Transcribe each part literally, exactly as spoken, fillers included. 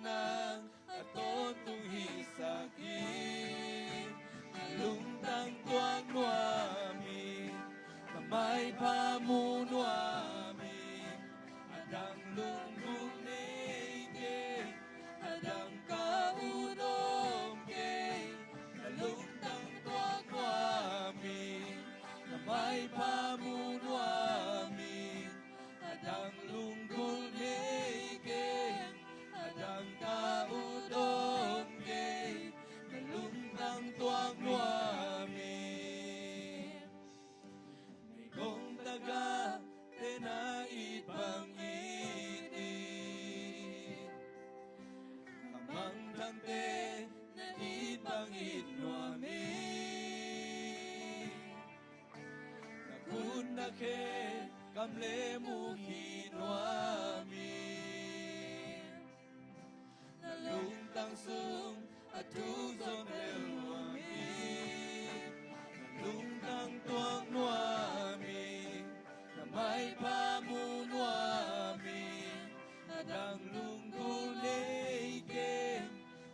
nang a tawntung hisak hi. Na lungtang tuak nuam hi. Na maipha mu nuam hi. A dang lunggulh nei kei. A dang ka ut om kei. Na lungtang tuak nuam hi. Na maipha mu nuam hi. A dang lunggulh nei kei. A dang ka ut om kei. Na lungtang tuak nuam hi. Meigong tagahte na it bang it hi. Ka mangthangte na it bang it nuam hi. Na khut na khe kam le mu hi nuam hi. Na lungtang sung a thuk zong lel nuam hi. Na lungtang tuak nuam hi. Na maipha mu nuam hi. A dang lunggulh nei kei.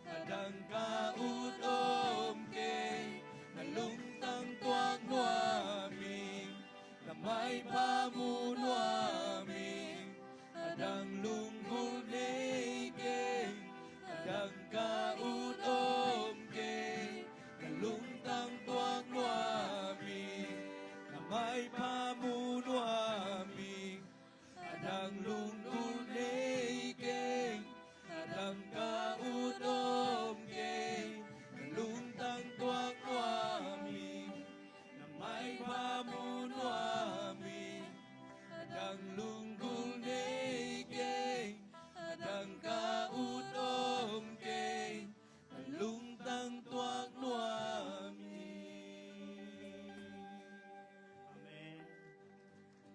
A dang ka ut om kei. Na lungtang tuak nuam hi. Na maipha mu nuam hi. A dang lunggulh nei kei. A dang ka ut om kei. Na lungtang tuak nuam hi. Na maipha mu nuam hi. A dang lunggulh nei kei. A dang ka ut om kei. Na lungtang tuak nuam hi. Na maipha mu nuam hi. A dang lunggulh nei kei. A dang ka ut om kei. Na lungtang tuak nuam hi. Amen.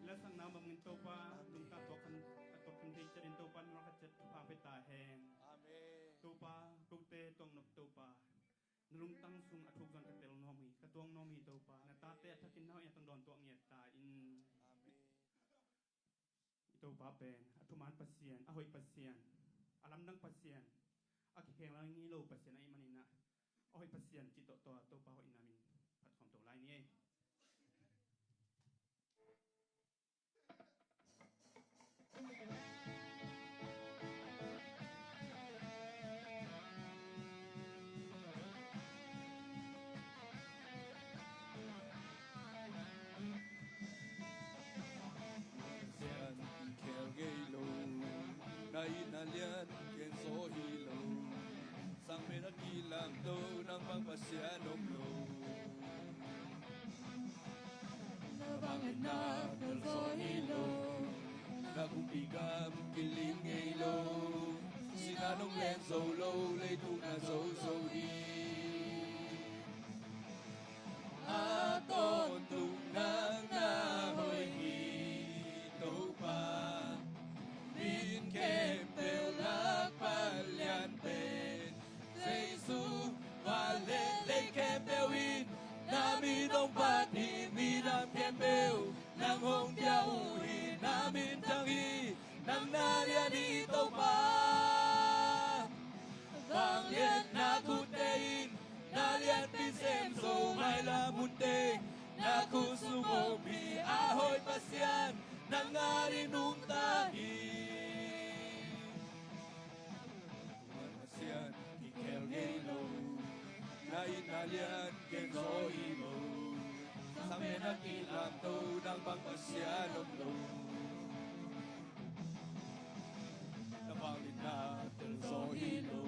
Lasang na bangin Topa lungtang tuak kan a tuak kan thei ciatin Topa na ka ciat thupha pe ta hen. Amen. Topa kote tuang nop Topa. Na lungtang sung a thuk zong ka tel nuam hi, ka tuang nuam hi Topa. Na tate a thakin na hoih na tang dawn tuak ngiat ta in. Amen. I Topa pen a thuman Pasian, a hoih Pasian, a lamdang Pasian, a kikhel ngei lo Pasian ahih manin ah, a hoih Pasian cih tawh tawh Topa hoih na min phat khawm to lai ni ei. Sian khel ngei lo, na it na lian gen zaw hi lo. Sangpen a kilamto nang bang Pasian om lo. Na vangliatna tel zaw hi lo. Na kumpi gam kilim ngei lo. Sihna nong len zo lo, leitung na zo zo hi. A tawntung nang na hoih hi Topa. Min khempeuh lak Palian pen Jesu. Van le lei khempeuh in na min hong phat hi. Minam khempeuh nang hong pia uh hi. Na min thang hi. Nang na lian hi Topa. Vangliatna khutte in na lianpi sem zo. Mailam hun teng na khut sung om hi. A hoih Pasian nang adingin nungta hi. Pasian kikhel ngei lo, na it na lian gen zaw hi lo. Sangpen a kilamto nang bang Pasian om lo. Na vangliatna tel zaw hi lo.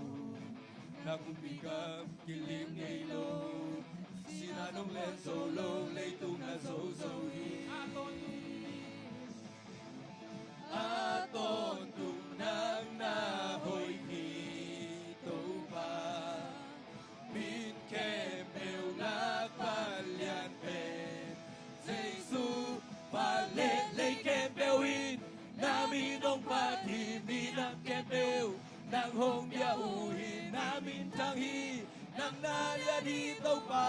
Na kumpi gam kilim ngei lo. Sihna nong len zo lo, leitung na zo zo hi. A tawntung nang na hoih hi Topa. Min khempeuh lak Palian pen Jesu. Van le lei khempeuh in na min hong phat hi. Minam khempeuh nang hong pia uh hi. Na min thang hi. Nang na lian hi Topa.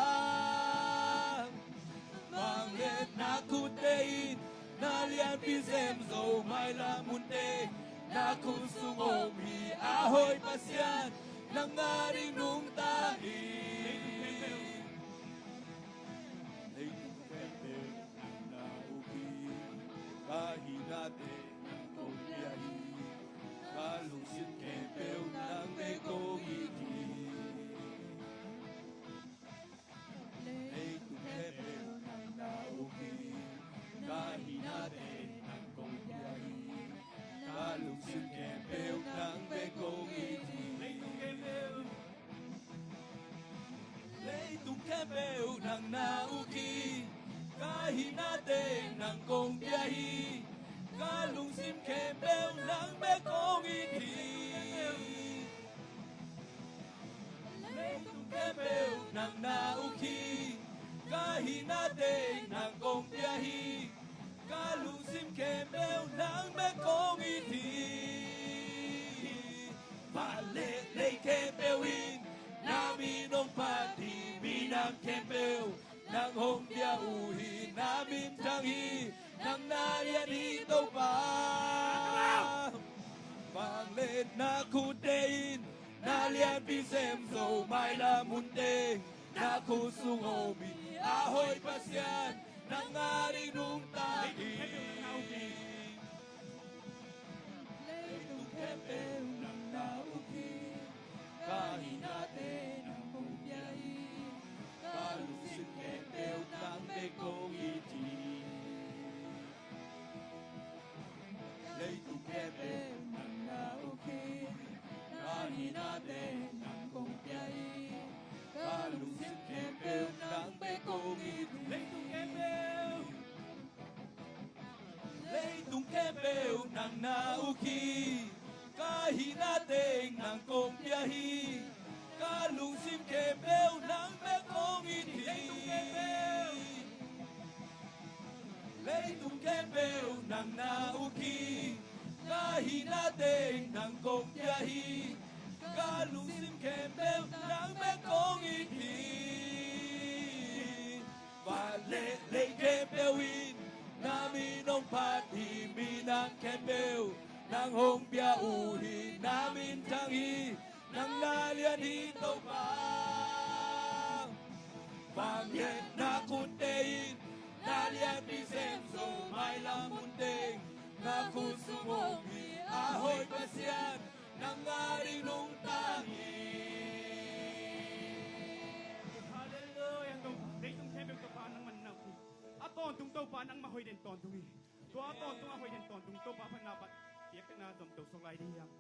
Vangliatna khutte in na lianpi sem zo. Mailam hun teng Na khut sung om hi a hoih Pasian, nang ading nungta hi. Leitung khempeuh nang na uk hi, ka hinate nang kong pia hi, ka lungsim khempeuh nang bek kong it hi. Leitung khempeuh nang na uk hi, ka hinate nang kong pia hi, ka lungsim khempeuh nang bek kong it hi. Leitung khempeuh nang na uk hi, ka hinate nang kong pia hi, ka lungsim khempeuh nang bek kong it hi. Leitung khempeuh nang na uk hi, ka hinate nang kong pia hi, ka lungsim khempeuh nang bek kong it hi. Van le lei khempeuh in na min hong phat hi, minam khempeuh nang hong bia uh hi, na min thang hi, nang na lian hi Topa. Van le na khutte in na lianpi sem zo, mailam hun teng na khut sung om hi a hoih Pasian, nang ading nungta hi. Leitung khempeuh nang na uk hi, ka hinate nang kong pia hi, ka lungsim khempeuh nang bek kong it hi. Leitung khempeuh nang na uk hi, ka hinate nang kong pia hi, ka lungsim khempeuh nang bek kong it hi. Leitung khempeuh, leitung khempeuh nang na uk hi, ka hinate nang kong pia hi, ka lungsim khempeuh nang bek kong it hi. Leitung khempeuh, leitung khempeuh nang na uk hi, ka hinate nang kong pia hi, ka lungsim khempeuh nang bek kong it hi. Van le lei khempeuh in na min hong phat hi, minam khempeuh nang hong bia uh hi, na min thang hi, nang na lian hi Topa. Van le na khutte in na lianpi sem zo, mailam hun teng na khut sung om hi a hoih Pasian, nang ading nungta hi. Halleluiah. Leitung khempeuh Topa nangmah na uk hi. A tawntung Topa nangmah hoih den tawntung hi. Tua a tawntung a hoih den tawntung Topa phatna pan piak na zom to sok lai ding hi hang.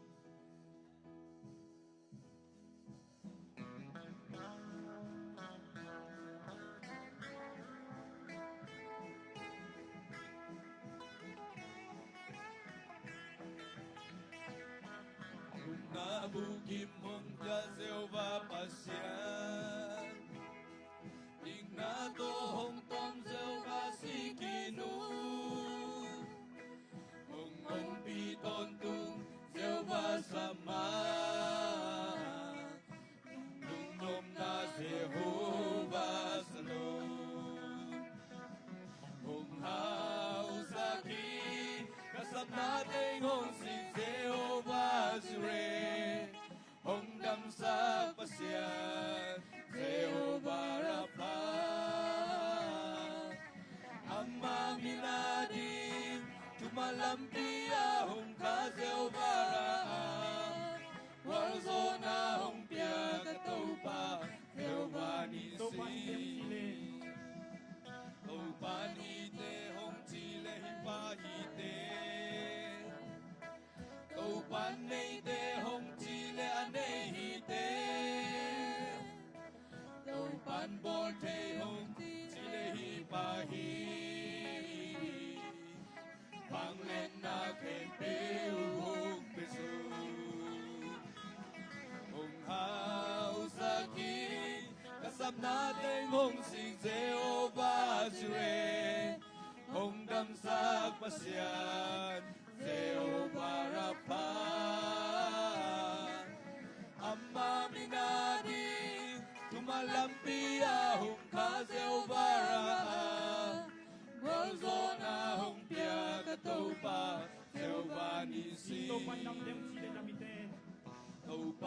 Nungak bukim hong pia Jehovah Pasian, dikna tawh hong tom Jehovah Tsidkenu, hong ompih tawntung Jehovah Shammah, nungnopna Jehovah Shalom. Hong hausak hi, ka sapna teng hong sik Jehovah Jireh, hong damsak Pasian Jehovah Rapha. Ama min ading thuman lampi ah hong kha Jehovah Rapha, gualzawhna hong pia ka Topa Jehovah Nissi. Topa hite hong ci leh hi pa hite, Topa neite hong ci leh a nei hite, Topa bawl thei hong ci leh hi pa hi. Vangliatna khempeuh hong pia zo, hong hausak hi, ka sapna teng hong sik Jehovah Jireh, hong damsak Pasian Jehovah Rapha. Ama min ading thuman lampi ah hong kha Jehovah Rapha, gualzawhna hong pia ka Topa Jehovah Nissi.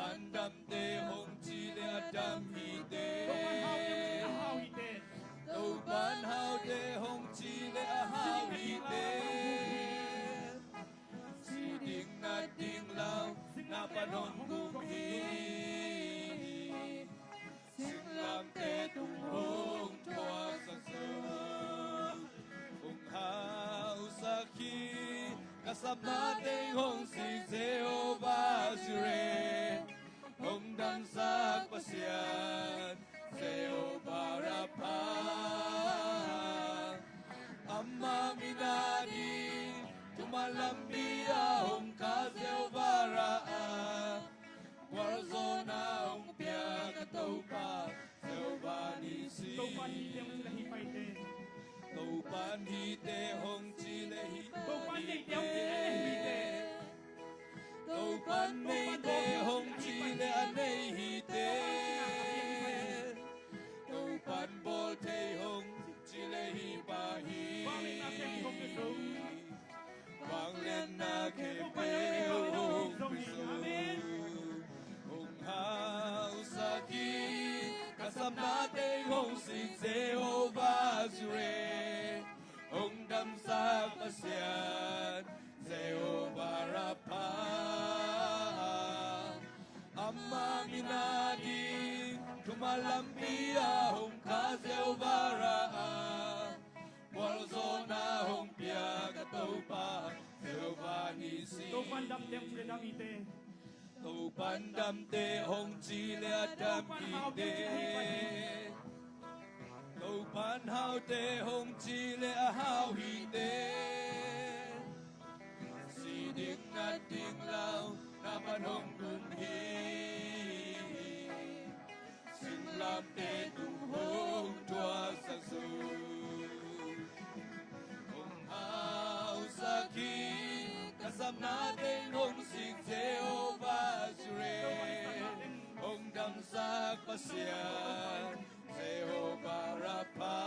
Topan damte hong ci le a dam hi teh. Topan haute hong ci le a hau hi teh. Si ding nat ding lau, na pan hong gum hi. Singlamteh tung hong thuaksak zo. Hong hausak hi, ka sapna teng hong sik Jehovah Jireh. Hong damsak Pasian Jehovah Rapha. Ama min a ding, thuman lampi ah hong kha Jehovah Rapha. Gualzawhna hong pia ka Topa Jehovah Nissi. Topan hi teh hong ci le hi pai teh. Topan hi teh hong ci le hi pai teh. Topan neite hong ci le a nei hi teh. Topan bawl thei hong ci le hi pa hi. Vangliatna khempeuh hong pia zo. Hong hausak hi, ka sapna teng hong sik Jehovah Jireh. Hong damsak Pasian Jehovah Rapha. Ama min a ding, thuman lampi ah hong kha Jehovah Rapha. Gualzawhna hong pia ka Topa Jehovah Nissi. Topan damte hong ci le a dam hi teh. Topan damte hong ci le a dam hi teh. Topan haute hong ci le a hau hi teh. Si ding nat ding lau, na pan hong gum hi. Singlamteh tung hong thuaksak zo. Hong hausak hi, ka sapna teng hong sik Jehovah Jireh. Hong damsak Pasian Jehovah Rapha.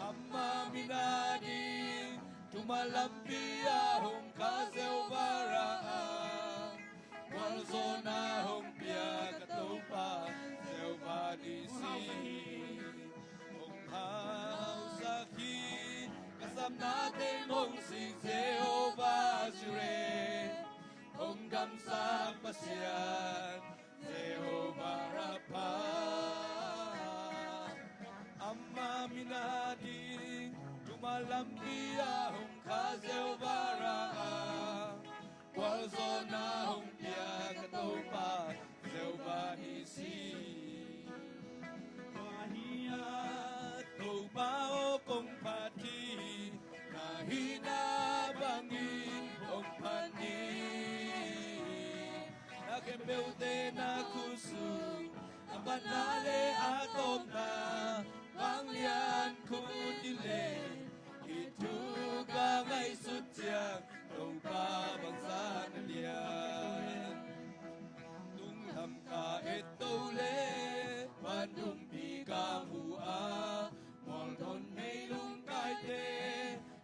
Ama min a ding, thuman lampi ah hong kha Jehovah Rapha. Gualzawhna hong pia ka Topa Jehovah Nissi. Hong hausak hi, ka sapna teng hong sik Jehovah Jireh. Hong damsak Pasian Jehovah Rapha. Ama min a ding, thuman lampi ah hong kha Jehovah Rapha. Gualzawhna hong pia ka Topa Jehovah Nissi. Tua hi a Topa aw kong phat hi, na hihna bangin hong phat ni. Na khempeuhte na khutsung, a patna le a tawpna, vanglian khut in le, hih thu ka ngaihsut ciang, Topa bangzah na lian. Tunglam ka et to le, vantung pi ka mu a, mual thon hei lungkaite,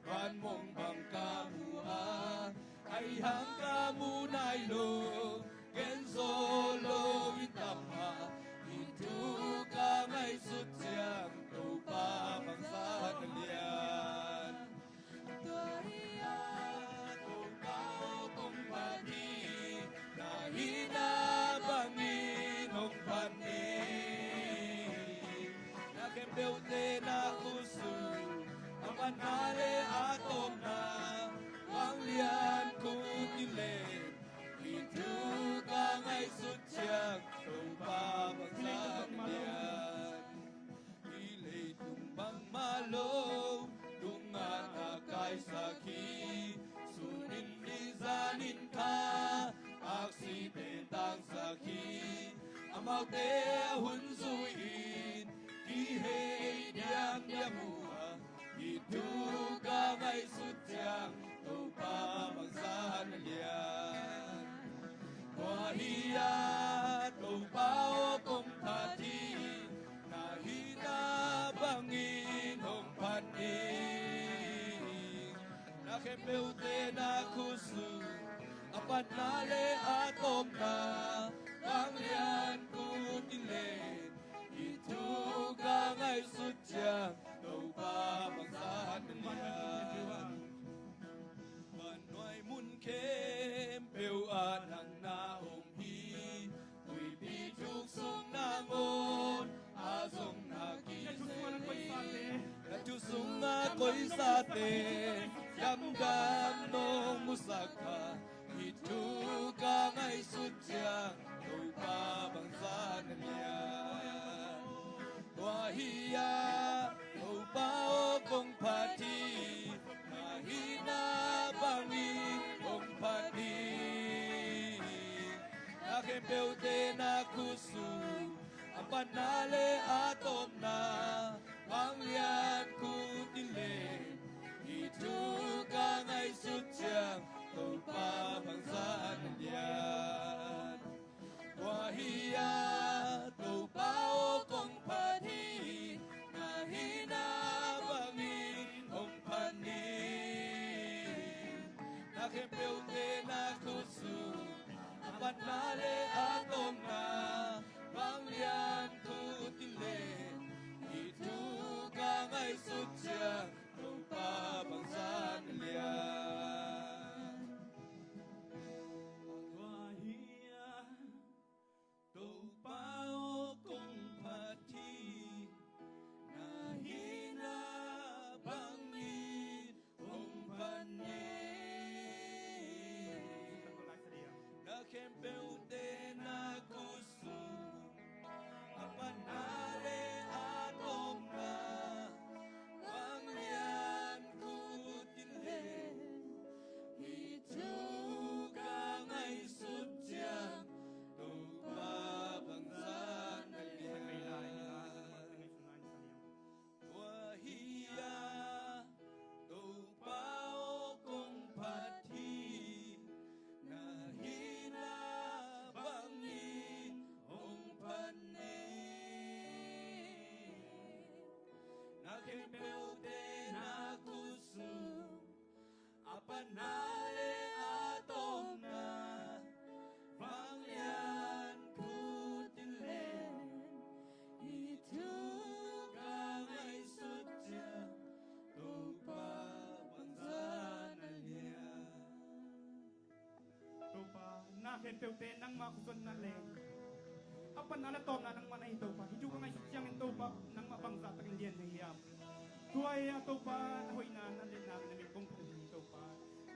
van mong bang ka mu a, ahi hang ka mu nai lo, gen zo lo in tam a, hih thu ka ngaihsut ciang, Topa bangzah na lian. Tua hi a Topa aw kong phat hi, na hihna bangin hong phat ni. Na khempeuhte na khutsung, a patna le a tawpna, vanglian khut in le, hih thu ka ngaihsut ciang, Topa bangzah na lian. Hih leitung bangmah lo, tungah na kaisak hi, sun in ni zan in kha, aksi pen tangsak hi, amaute a hun zui in, kihei diamdiam uh a, hih thu ka ngaihsut ciang, Topa bangzah na lian. Tua hi a Topa aw kong phat hi, na hihna bangin hong phat ni. Na khempeuhte na khutsung, a Panna le a tawpna, vanglian kut in len, hih thu ka ngaihsut ciang, Topa bangzah na lian. Vannuai mun khempeuh ah nang na om hi. Tuipi thuk sung nangawn ah zong na kisel hi. Na thu sungah koisate, damdam nong musak kha. Hih thu ka ngaihsut ciang, Topa bangzah na lian. Tua hi-a, Topa aw kong phat hi. Na hihna bangin hong phat hi. Na khempeuhte na khutsung, a panna le a tawpna, vanglian kut in len, hih thu ka ngaihsut ciang, Topa bangzah na lian. Tua hi-a, Topa aw kong phat hi. Na hihna bangin hong phat ni. Na khempeuhte na khutsung, a panna le a tawpna, vanglian kut in len, hih thu ka ngaihsut ciang, Topa bangzah na lian. Tua hi-a, Topa aw kong phat hi. Na hihna bangin hong phat ni. Na khempeuhte na khutsung, a panna le a tawpna, vanglian kut in len, hih thu ka ngaihsut ciang, Topa bangzah na lian. Tua hi-a, Topa aw kong phat hi. Na hihna bangin hong phat ni. Na khempeuhte na khutsung, a panna le a tawpna, vanglian kut in len, hih thu ka ngaihsut ciang, Topa bangzah na lian. Topa, na khempeuhte nangmah khuasuahna le a panna le tawpna nangmah na hi Topa. Hih thu ka ngaihsut ciangin Topa, nangmah bangzah takin lian na hiam? Tua hi-a Topa, na hoihna na liatna na min kong thum hi Topa.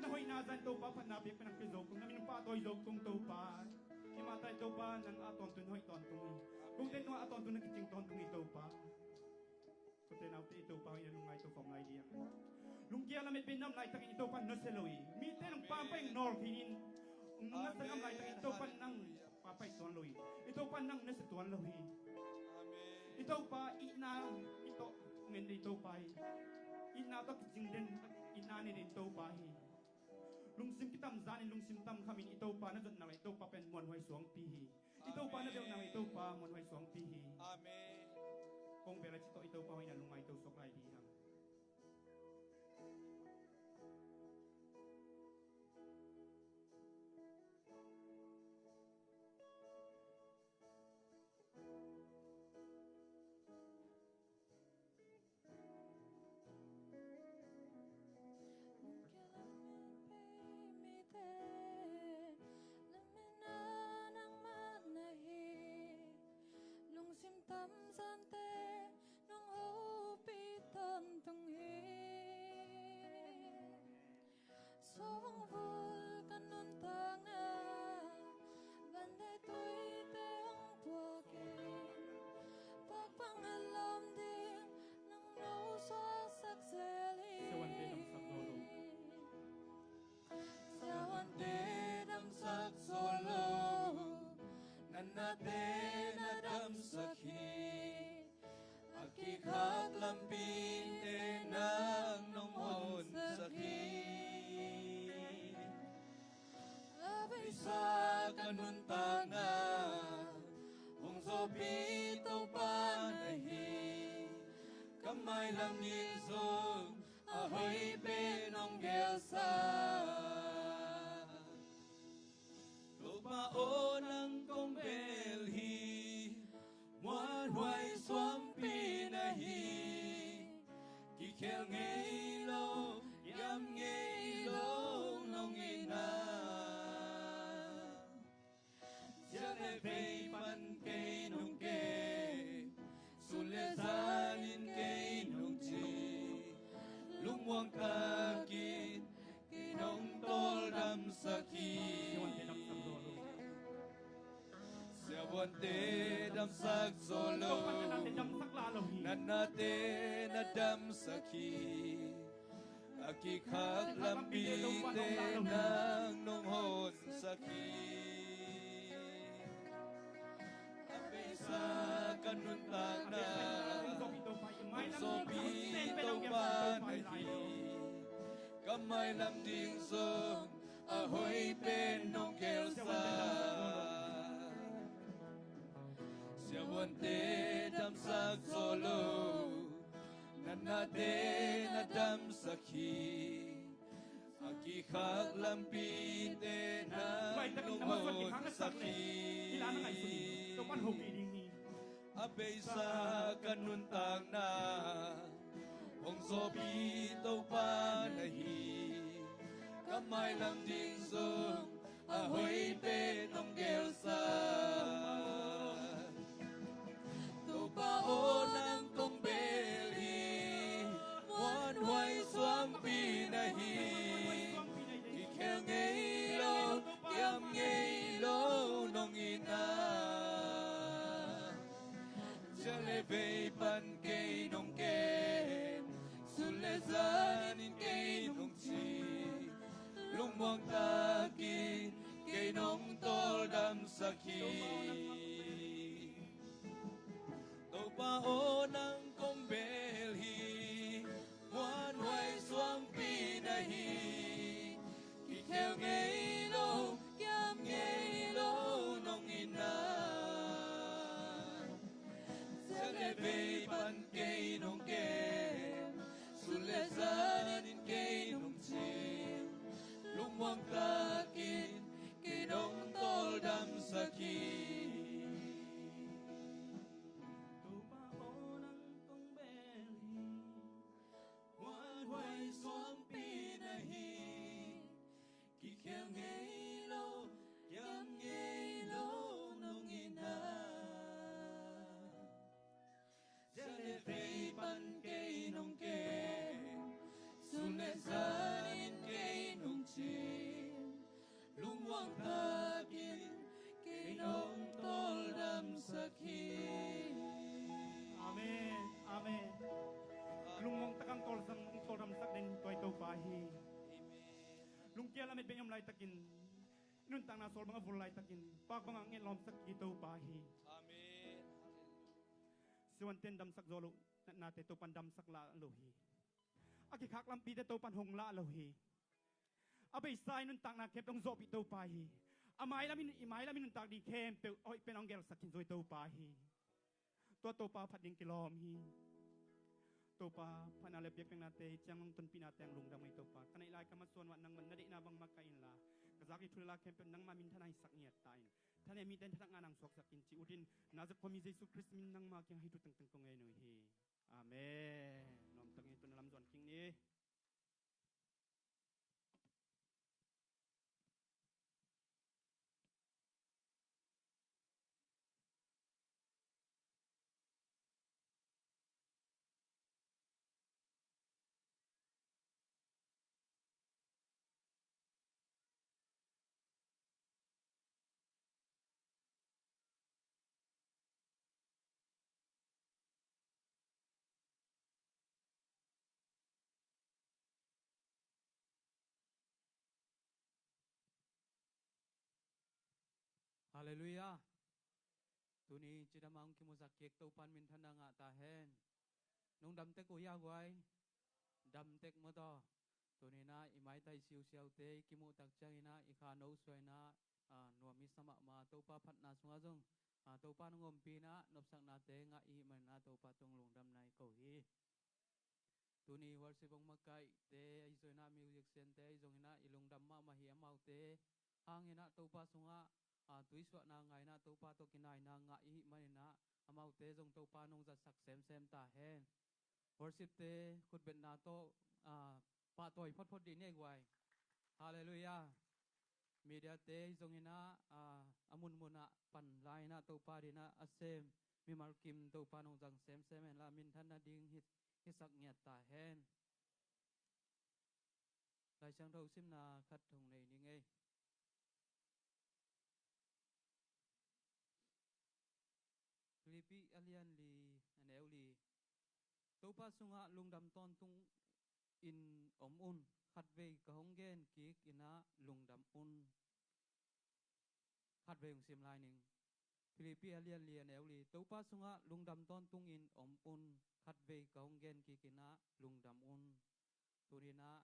Na hoihna zan Topa, phatna pek nang pia zo kong, na min pahtawi zo kong Topa. Hih mah ta hi Topa, nang a tawntung hoih tawntung hi. Kote tungah a tawntung na kicing tawntung hi Topa. Kote naute i Topa hoih na lungngai to khawm lai ding. Lungkia lamet pen nam laitakin i Topa nusia lo hi. Mite nang pampai nawl khin in. Nasa ngam laitakin i Topa nang pampai tuan lo hi. I Topa nang nusia tuan lo hi. I Topa itna i tawh ngen ding i Topa hi. Itna tawh kicing den, itna ne ding i Topa hi. Lungsim kitamzan in lungsim tamkhamin i Topa na zotna le i Topa pen muanhuai suangpi hi. I Topa na belhna le i Topa muanhuai suangpi hi. Amen. Kong bel a ci tawh i Topa hoihna lungngai to suak lai ding hi hang. Lungkia lamet pei mite lametna nangmah na hi. Lungsim tamzante nong hopih tawntung hi. Suang vul ka nuntakna, vante tuite hong puakin, pakpang a lam ding nang no suaksak zel hi. Siavuante damsak zo lo. Siavuante damsak zo lo. Natnate na damsak hi. A kikhak lampite nang nong honsak hi. A beisa ka nuntakna hong zawhpih Topa na hi. Ka mailam ning zong a hoih pen hong gelsak. Sak hi. Siavuante damsak zo lo. Natnate na damsak hi. A kikhak lampite nang nong honsak hi. A beisa ka nuntakna hong zawhpih Topa na hi. Ka mailam ding zong a hoih pen nong gelsa. Siavuante damsak zo lo. Natnate na damsak hi. A kikhak lampite nang nong honsak hi. A beisa ka nuntakna hong zawhpih Topa na hi. Ka mailam ding zong a hoih pen nong gelsa. Topa aw, nang kong bel hi. Muanhuai suangpi na hi. Kikhel ngei lo, kiam ngei lo nong itna. Ciang le vei pan kei nong kem, sun le zanin kei nong cing, lungmuang takin kei nong tawldamsak hi. Topa aw, nang kong bel hi. Muanhuai suangpi na hi. Kikhel ngei lo, kiam ngei lo nong itna. Ciang le vei pan kei nong kem, sun le zanin kei nong cing, lungmuang takin kei nong tawldamsak hi. Topa aw, nang kong bel hi. Muanhuai suangpi na hi. Kikhel ngei lo, kiam ngei lo nong itna. Ciang le vei pan kei nong kem, sun le zanin kei nong cing, lungmuang takin kei nong tawldamsak hi. Amen. Amen. Lungmuang takin tawldam, tawldamsak den tua i Topa hi. Amen. Lungkia lamet bek i om laitakin, i nuntakna sawl bang a vul laitakin, pak bangin a ngetlawmsak i Topa hi. Amen. Siavuante'n damsak zo lo, natnate Topa'n damsak lah lo hi. A kikhak lampite Topa'n hong lah lo hi. A beisa i nuntakna khempeuh hong zawhpih Topa hi. A mailam in, i mailam i nuntak ding khempeuh a hoih pen hong gelsak khin zo i Topa hi. Tua Topa phat ding kilawm hi. Topa phatna le biakpiaknate, cianglong tonpihnate hong lungdam hi Topa. Ka neih lai ka masuan uh ah nangma'n na deihna bang makaih inla, ka zak ding thu le la khempeuh nangma minthanna hisak ngiat ta in. Thanem mite in thathak ngana hong suaksak in ci-in, Nazareth khuami Jesu Khrist min nangma kiang hih thu tangtang kong ngen uh hi. Amen. Nuamtak in tu-in lam zuan kik ni. Halleluiah. Tuni cidam a hong kimusak kik Topa'n minthanna ngah ta hen. Nong dam tek uh hia guai? Dam tek maw taw. Tuni-in ah i maitai siusiaute i kimuh tak ciangin ah i kha no suai-in ah, a, nuam i sa mahmah. Topa phatna sungah zong, a, Topa'n hong ompih-in ah nopsaknate ngah i hih manin ah Topa tung lungdamna i ko hi. Tuni worship hong makaihte ahi zongin ah, musiciante ahi zongin ah i lungdam mahmah hi. Amaute hangin ah Topa sungah, a, tuisuahna ngah-in ah Topa tawh kinaina ngah i hih manin ah amaute zong Topa'n hong zatsak semsem ta hen. Worshipte khutbetna tawh, a, pahtawi photphot dih ni guai. Halleluiah. Mediate ahi zongin ah, a, a munmun ah pan lai-in ah Topa adingin ah a sem mimal kim Topa'n hong zang semsem hen la, minthanna ding hi, hisak ngiat ta hen. Lai Siangtho simna khat hong nei ning ei. Philippi a lian li, a neu li. Topa sungah lungdam tawntung in om un. Khatvei ka hong gen kik in ah lungdam un. Khatvei hong sim lai ning. Philippi a lian li, a neu li. Topa sungah lungdam tawntung in om un. Khatvei ka hong gen kik in ah lungdam un. Tuni in ah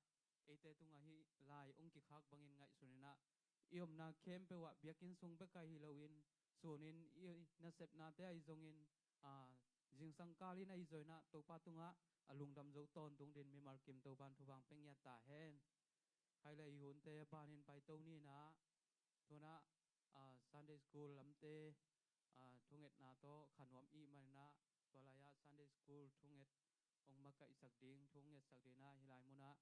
eite tungah hih lai hong kikhak bangin ngaihsun in ah, i omna khempeuh ah biakinn sung bek ahi loin, sunin i nasepnate ahi zongin, a, zingsang kalin ahi zongin ah Topa tungah a lungdam zo tawntung dingin mimal kim Topa'n thupha hong pia ngiat ta hen. Khai le i hunte a banin paito ni in ah, tu in ah, a, Sunday school lamte, a, thungetna tawh kha nuam i hih manin ah, tua lai-ah Sunday school thunget hong makaihsak ding, thungetsak ding in ah, hih lai munah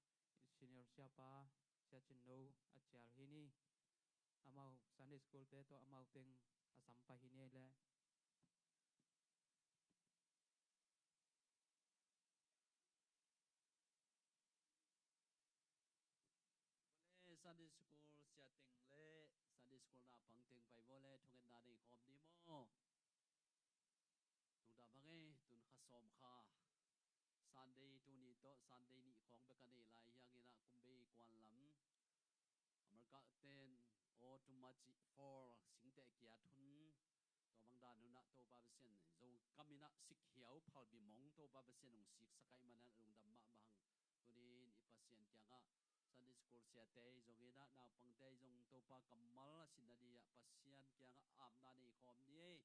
senior siapa, Sia Cin No a cial hi ni. Amau Sunday school te tawh amau teng a sam pah hi ni leh. Sunday school sia teng le Sunday school naupang teng pai vua le thungetna nei khawm ni maw? Lungdam hang ei, tun kha sawm kha. Sunday tuni tawh Sunday nih khawng bek a nei lai hi hangin ah, kum bei kuan lam America ten aw tuma cih fall singteh kiat hun, tua bang dan hun ah Topa Pasian Zokam in ah sikhiau phalbi mong Topa Pasian hong siksak ahih manin ah lungdam mahmah hang. Tuni in i Pasian kiangah Sunday school siate ahi zongin ah, naupangte ahi zong Topa kammal a sin nading ah Pasian kiangah apna nei khawm ni ei.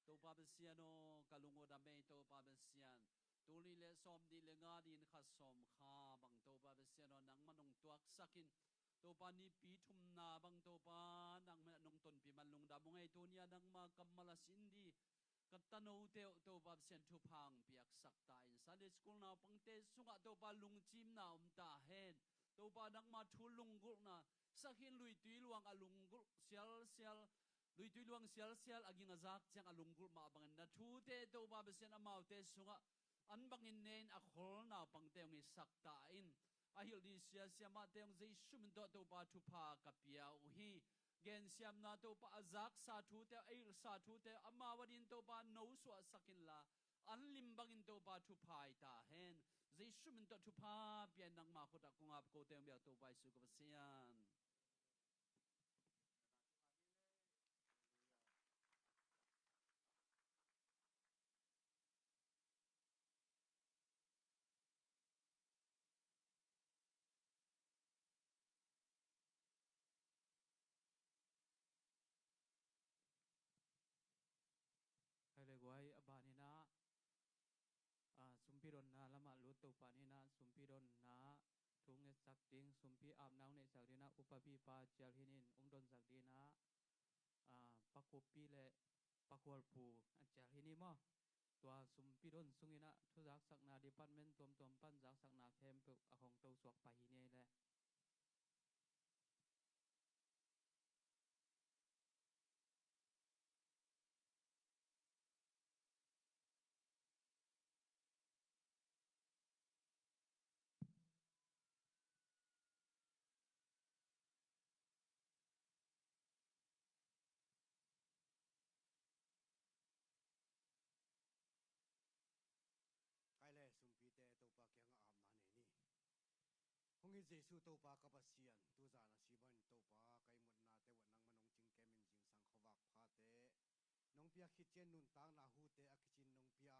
Topa Pasian aw, ka lung uh dam ei Topa Pasian. Tul nih le sawm nih le nga ni in kha sawm kha bang Topa Pasian aw, nangman hong tuaksak in, Topa, Nipi thumna bang Topa nangman nong tonpih man lungdam ung ei. Tuni a nangma kammal a sin ding ka tanote uh Topa Pasian thupha hong piaksak ta in, Sunday school naupangte sungah Topa lungcimna om ta hen. Topa nangma thu lunggulhna, sakhin luitui luang a lunggulh sialsial, luitui luang sialsial a ging a zak ciang a lunggulh mah bangin na thute Topa Pasian amaute sungah an bangin ne in a khol naupangte hong hisak ta in, a hilh ding sia siamahte hong Jesu min tawh Topa thupha ka pia uh hi. Gensiamna Topa a zaksa thute, a hilhsa thute, amau adingin Topa no suahsak inla, an lim bangin Topa thupha hi ta hen. Jesu min tawh thupha pia in, nangma khutah kong ap, kote hong biak Topa Jesu ka Pasian. Khai le guai, a banin ah, a, sumpi donna lamah lut to pah ni in ah, sumpi donna thu ngetsak ding, sumpi apna hong neihsak ding in ah, upapipa cial hi in hong donsak ding in ah, a, Pa Khup Pi le Pa Khual Pu a cial hi ni maw? Tua sumpi don sungin ah thu zaksakna department tuamtuam pan zaksakna khempeuh a khong to suak pah hi ni ei leh. Khai le sumpite Topa kiangah apna nei ni. Hong it Jesu Topa ka Pasian, tuzan a si bangin Topa ka ihmutnate uah nangman hong cingkemin zingsang khuavak phate nong piak khit ciang nuntakna hute a kicin nong pia.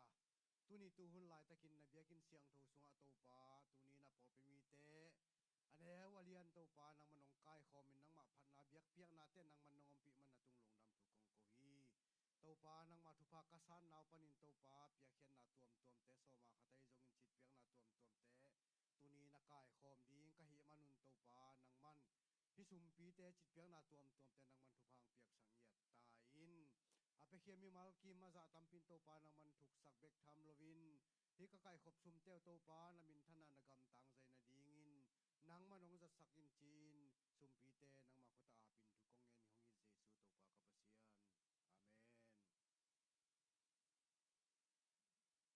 Tuni tuhun laitakin na biakinn siangtho sungah Topa, tuni in a pawlpi mite a neu a lian Topa nangman hong kaikhawmin nangmah phatna biakpiaknate nangman nong ompih man na tung lungdam thu kong ko hi. Topa, nangmah thupha ka sanna uh panin Topa, piakkhiatna tuamtuamte, sawma khat ahi zongin citpiakna tuamtuamte tuni na kaikhawm ding ka hih manun Topa, nangman hih sumpite citpiakna tuamtuamte nangman thupha hong piaksak ngiat ta in. A piakhia mimal kim a zah tampi in Topa nangman thuksak bek tham loin, hih ka kaikhop sumte uh Topa na minthanna na gamtang zai nadingin nangman hong zatsak in ci-in, sumpite nangmah khutah apin thu kong ngen hi, hong it Jesu Topa ka Pasian. Amen.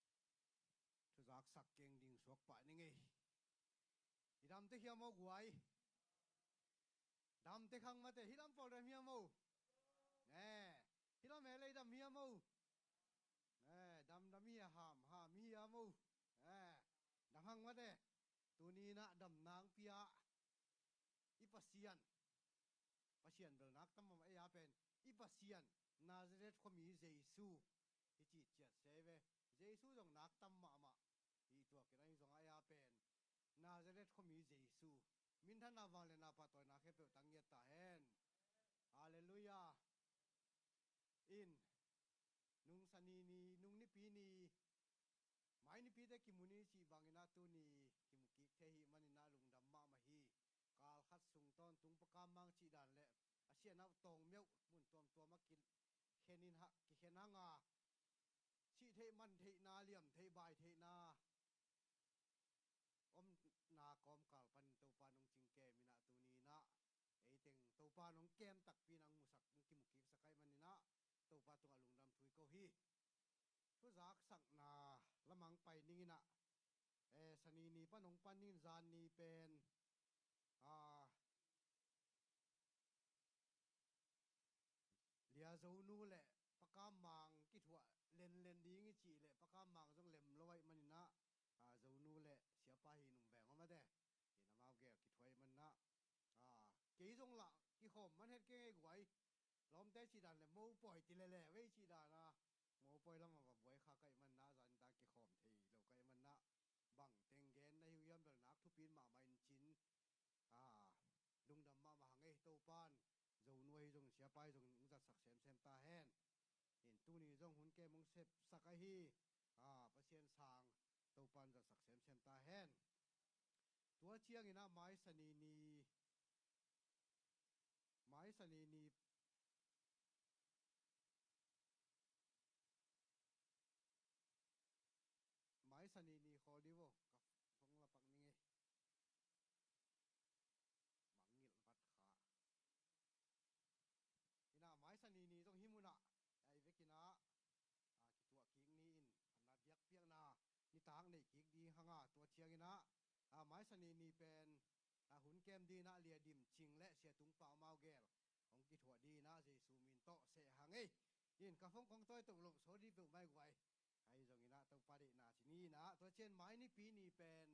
Thuzaksak keng ding suak pah ning ei. I damte hiam aw guai? Damte khang mate, hih lam pawl dam hiam aw? Ne. Hih lam he lei dam hiam aw? Ne. Mo. Eh, dang hang mate. Tuni in ah damna hong pia i Pasian. Pasian bel nak tam mahmah ei a pen. I Pasian, Nazareth khuami Jesu. Hi ci ciat se ve. Jesu zong nak tam mahmah. Hi tuak in ahi zong a ei a pen. Nazareth khuami Jesu. Minthanna, vangliatna, pahtawina khempeuh tang ngiat ta hen. Halleluiah. In, nung Sani ni, nung Nipi ni, mai nipite kimu ni cih bangin ah tuni kimu kik thei ahih manin ah lungdam mahmah hi. Kal khat sung tawntung Pa Kam Mang cih dan le a sianau tawng meuh mun tuamtuam ah kikhen in ha, kikhen hang a, sih theih, man theihna, liam theih, bai theihna omna kawmkal panin Topa nong cingkem in ah tuni in ah ei teng Topa nong kem takpi in ah hong musak, hong kimu kiksak ahih manin ah Topa tungah lungdam thu i ko hi. Thuzaksakna lamah hong pai ning in ah, eh, Sani ni pan hong pan ning in, zan ni pen, ah, Lia Zonu le Pa Kam Mang kithuah lenlen ding i cih leh Pa Kam Mang zong lem lo ahih manin ah, ah, Zonu le siapa hi nung beng om a te. In amau gel kithuah ahih manin ah, ah, kei zong lah kikhawm man het kei ngei guai. Lawmte cih dan le mopawi ti lele vei cih dan a, mopawi lamah va buai kha ka hih manin ah zan in ta kikhawm thei lo ka hih manin ah bang teng gen na hi uh hiam bel nak thupi in mahmah in cin. Ah, lungdam mahmah hang ei. Topa in Zonu ahi zongin siapa ahi zongin hong zatsak semsem ta hen. In tuni zong hun kem hong sepsak ahi, ah, Pasian sang Topa in zatsak semsem ta hen. Tua ciangin ah mai Sani ni, mai Sani ni Mai Sani ni khawl dih vo, ka phone la pak ning ei. Mangngilh vat kha. In ah mai Sani ni zong hih munah, ah, i vekin ah, ah, kituah kik ni in, a na biakpiakna nitak nei kik ding hang a, tua ciangin ah, ah, mai Sani ni pen, ah, hun kem ding in ah Lia Dim Cing le Sia Tung Pau amau gel hong kithuah ding in ah Jesu min tawh seh hang ei. In ka phone kong tawi to lo, sorry peuhmah ei guai. Ahi zongin ah Topa deihna ci ni in ah, tua ciang mai Nipi ni pen,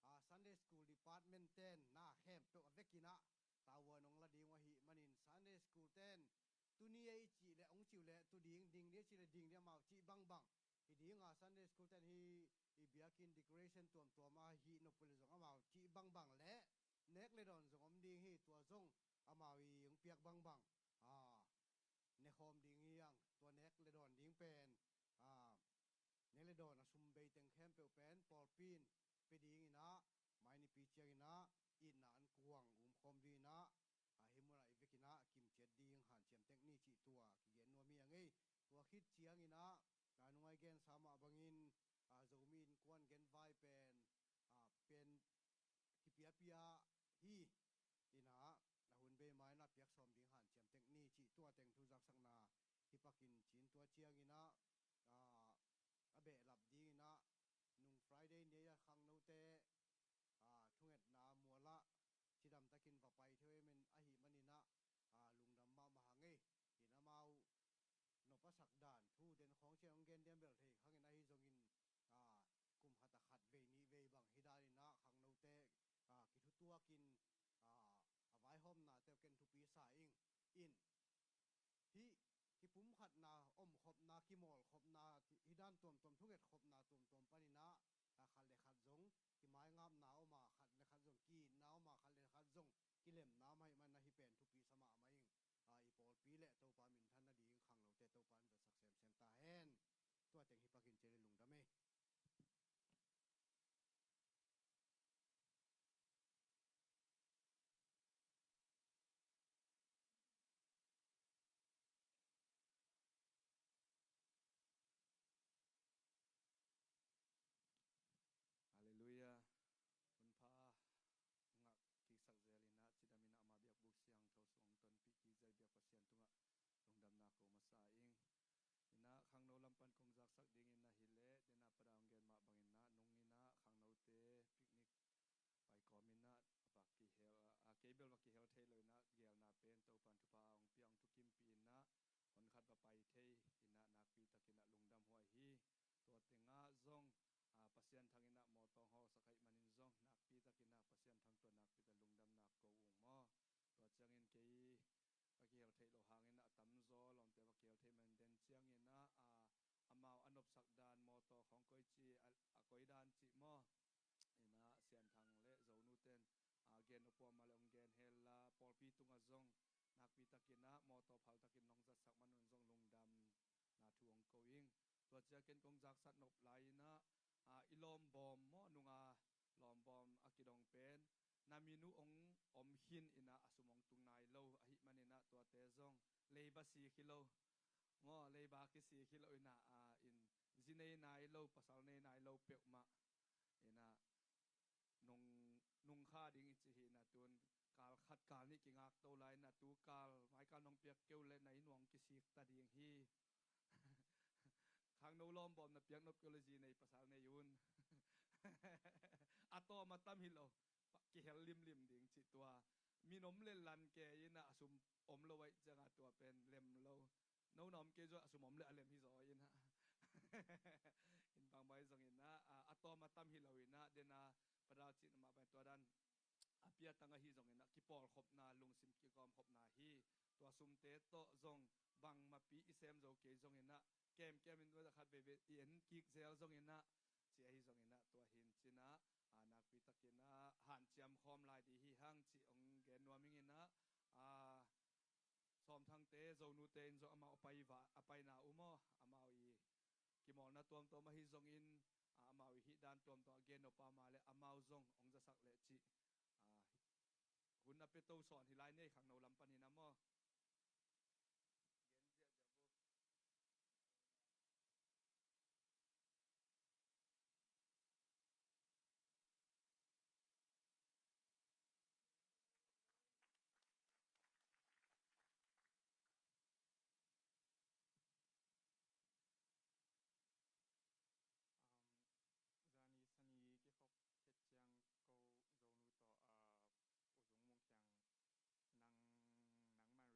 ah, Sunday School Department ten na khempeuh a vekin ah tavuan hong la ding uh ahih manin Sunday School ten tuni ei cih leh hong cih uh leh tu ding, ding dih cih leh ding dih, amau cih bangbang. Hi ding a, Sunday School ten hi i biakinn decoration tuamtuam a hih nop uh leh zong amau cih bangbang leh nek le dawn zong om ding hi, tua zong amau i hong piak bangbang, ah, nekhawm ding hi hang. Tua nek le dawn ding pen, ah, nek le dawn a sum bei teng khempeuh pen pawlpi in pia ding in ah, mai Nipi ciangin ah itna an kuang umkhawm ding in ah, ah, hih munah i vekin ah kimciat ding hanciam tek ni cih tua kigen nuam hi hang ei. Tua khit ciangin ah, ah, nung a i gensa mah bangin, ah, Zomi Innkuan genvai pen, ah, pen kipiapia hi. In ah, a hun bei ma in ah piak sawm ding hanciam tek ni cih tua teng thuzaksakna hi pakin cin, tua ciangin ah, ah, a behlap ding in ah nung Friday ni a khangnote, ah, thungetna mual ah cidam takin va pai thei uh ahih manin ah, ah, lungdam mahmah hang ei. In amau nop a sak dan thu den khawng ciang hong gen diam bel thei khang in, ahi zongin, ah, kum khat ah khat vei nih vei bang hi dan in ah khangnote, ah, kithutuak in, ah, a vaihawmnate uh ken thupi sa ing. In hih kipumkhatna, omkhopna, kimawlkhopna, hih dan tuamtuam, thungetkhopna tuamtuam panin ah, ah, khat le khat zong kimaingapna om a, khat le khat zong ki-itna om a, khat le khat zong kilemna om ahih manin ah hih pen thupi sa mahmah ing. Ah, i pawlpi le Topa minthan nading khangnote Topa in zatsak semsem ta hen. Tua teng hi pakin ciel in lungdam ei. Halleluiah. Hunpha ngah kiksak zel in ah, cidam in ah ama biakbuk siangtho sung hong tonpih kik zel biak Pasian tungah lungdamna ko masa ing. In ah khangno lam pan kong zaksak ding in ah hi leh, den ah Pa Dau hong gen mah bangin ah, nung in ah khangnote picnic pai kawm in ah, a pak kihel, a, a kei bel va kihel thei lo in ah, gelna pen Topan thupha a hong pia, hong thukimpih in ah, hon khat va pai thei in ah, nakpi takin ah lungdam huai hi. Tua teng ah zong, tawng hawlsak ahih manin zong nakpi takin ah Pasian thangtuah nakpi tak lungdamna ko ung maw. Tua ciangin kei ka kihel theih loh hangin ah a tamzaw lawmte va kihel theih manin den ciangin ah, a, amau a nopsak dan mawtaw khawng koi ci a, a koi dan cih maw. Inah Sianthang le Zonu ten, a, gen upua mah le hong gen hella pawlpi tungah zong nakpi takin ah mawtaw phal takin nong zatsak man un zong lungdamna thu hong ko ing. Tua ciah ken kong zaksat nop lai inah, a, i lawmbawm maw, nunga lawmbawm a kidong pen na min uh hong om khin inah a sum hong tung nai lo ahih man inah tuate zong leiba sik hi lo maw, leiba kisik hi lo inah, a, in zi nei nai lo, pasal nei nai lo peuhmah inah nung, nung kha ding i ci hi inah tun kal khat kal nih kingak to lai inah tu kal, mai kal nong piak keu le na inn uh hong kisik ta ding hi. Khangno lawmbawm na piak nop keu le zi nei pasal nei un. A tawm a tam hi lo. Pa-, kihel limlim ding cih tua. Min om le lan ke inah a sum om lo ahih ciangah tua pen lem lo. No na om kei zong a sum om le a lem hi zaw inah. In bangmah hi zong inah, a, a tawm a tam hi lo inah, dena Pa Dal cihna mah bang tua dan a piatang ahi zong inah kipawlkhopna, lungsim kikawmkhopna hi. Tua sumte tawh zong bangmahpi i sem zo kei zong inah kemkem in tua khat veivei i en kik zel zong inah ci ahi zong inah tua hin cinah, a, nakpi takin ah hanciam khawm lai dih hi hang cih hong gen nuam ing inah, a, Sawmthangte, Zonute in zong amau a pai va, a paina uh maw, amau i kimawlna tuamtuam ahi zongin, a, amau i hih dan tuamtuam a gen nop a mah le amau zong hong zasak leh cih, a, hun a pia to sawn hi lai nei khangno lam panin a maw. Gen ziahziah bu. Um, zani sani kikhop khet ciang ko Zonu tawh, uh, U Zung Mung Khiang nang, nangma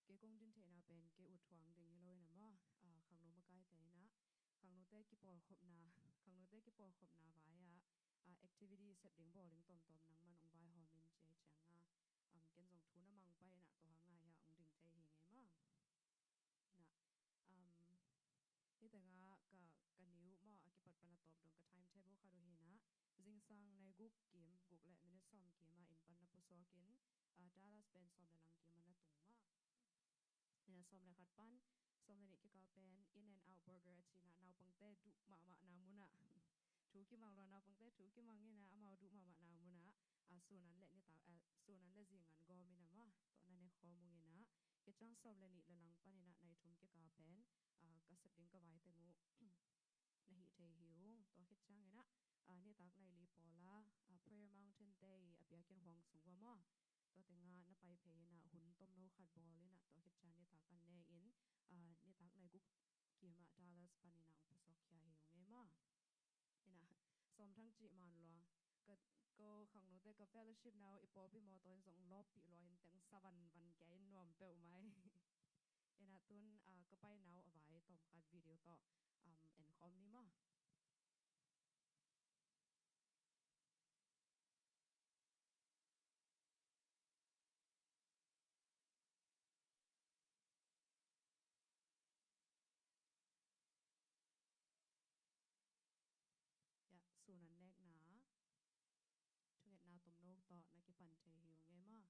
Kei kong din theihna pen kei ut thuang ding hi lo in a maw, ah, khangno makaite in a, khangnote kipawlkhopna, khangnote kipawlkhopna vai ah, ah, activity sep ding bawl ding tawmtawm nangman hong vaihawm in ci ahih ciang a, um, ken zong thu na mang pai in a tua hang a hia hong ding thei hi ing ei maw. In a, um, hih teng ah ka, ka ni uh maw, a kipat pan a tawp dong ka timetable khat uh hi in a, zingsang nai guk kim, guk le minute sawm kim ah inn pan na pusuak in, ah, Dallas pen sawm le lang kim ah na tung maw. In a sawm le khat pan sawm le nih kikal pen In-N-Out Burger a ci in a, naupangte duh mahmahna mun ah thu kimang lua, naupangte thu kimang in a, amau duh mahmahna mun ah, ah, sun an le nitak, ah, sun an le zing an gawm in a maw, tawh na ne khawm ung in a, khit ciang sawm le nih le lang pan in a nai thum kikal pen, ah, ka sep ding ka vai teng uh na hih thei hi ung. Tua khit ciang in a, ah, nitak nai li pawl a, ah, Prayer Mountain Day a biakinn huang sung uh a maw, tua teng ah na pai phei in a hun tomno khat bawl in a, tua khit ciang nitak an ne in, ah, nitak nai guk kim ah Dallas pan in a hong pusuak khia hi ung ei maw. In a, sawm thang cih man lua. Ka, ko khangnote ka fellowship na uh i pawlpi mawtaw in zong lawppih lua in teng sa vanvan kia in nuam peuhmah hi. In a tun, ah, ka paina uh a vai tawm khat video tawh, um, en khawm ni maw. Ya, sun an nekna, thungetna tomno tawh na kipan thei hi ung ei maw.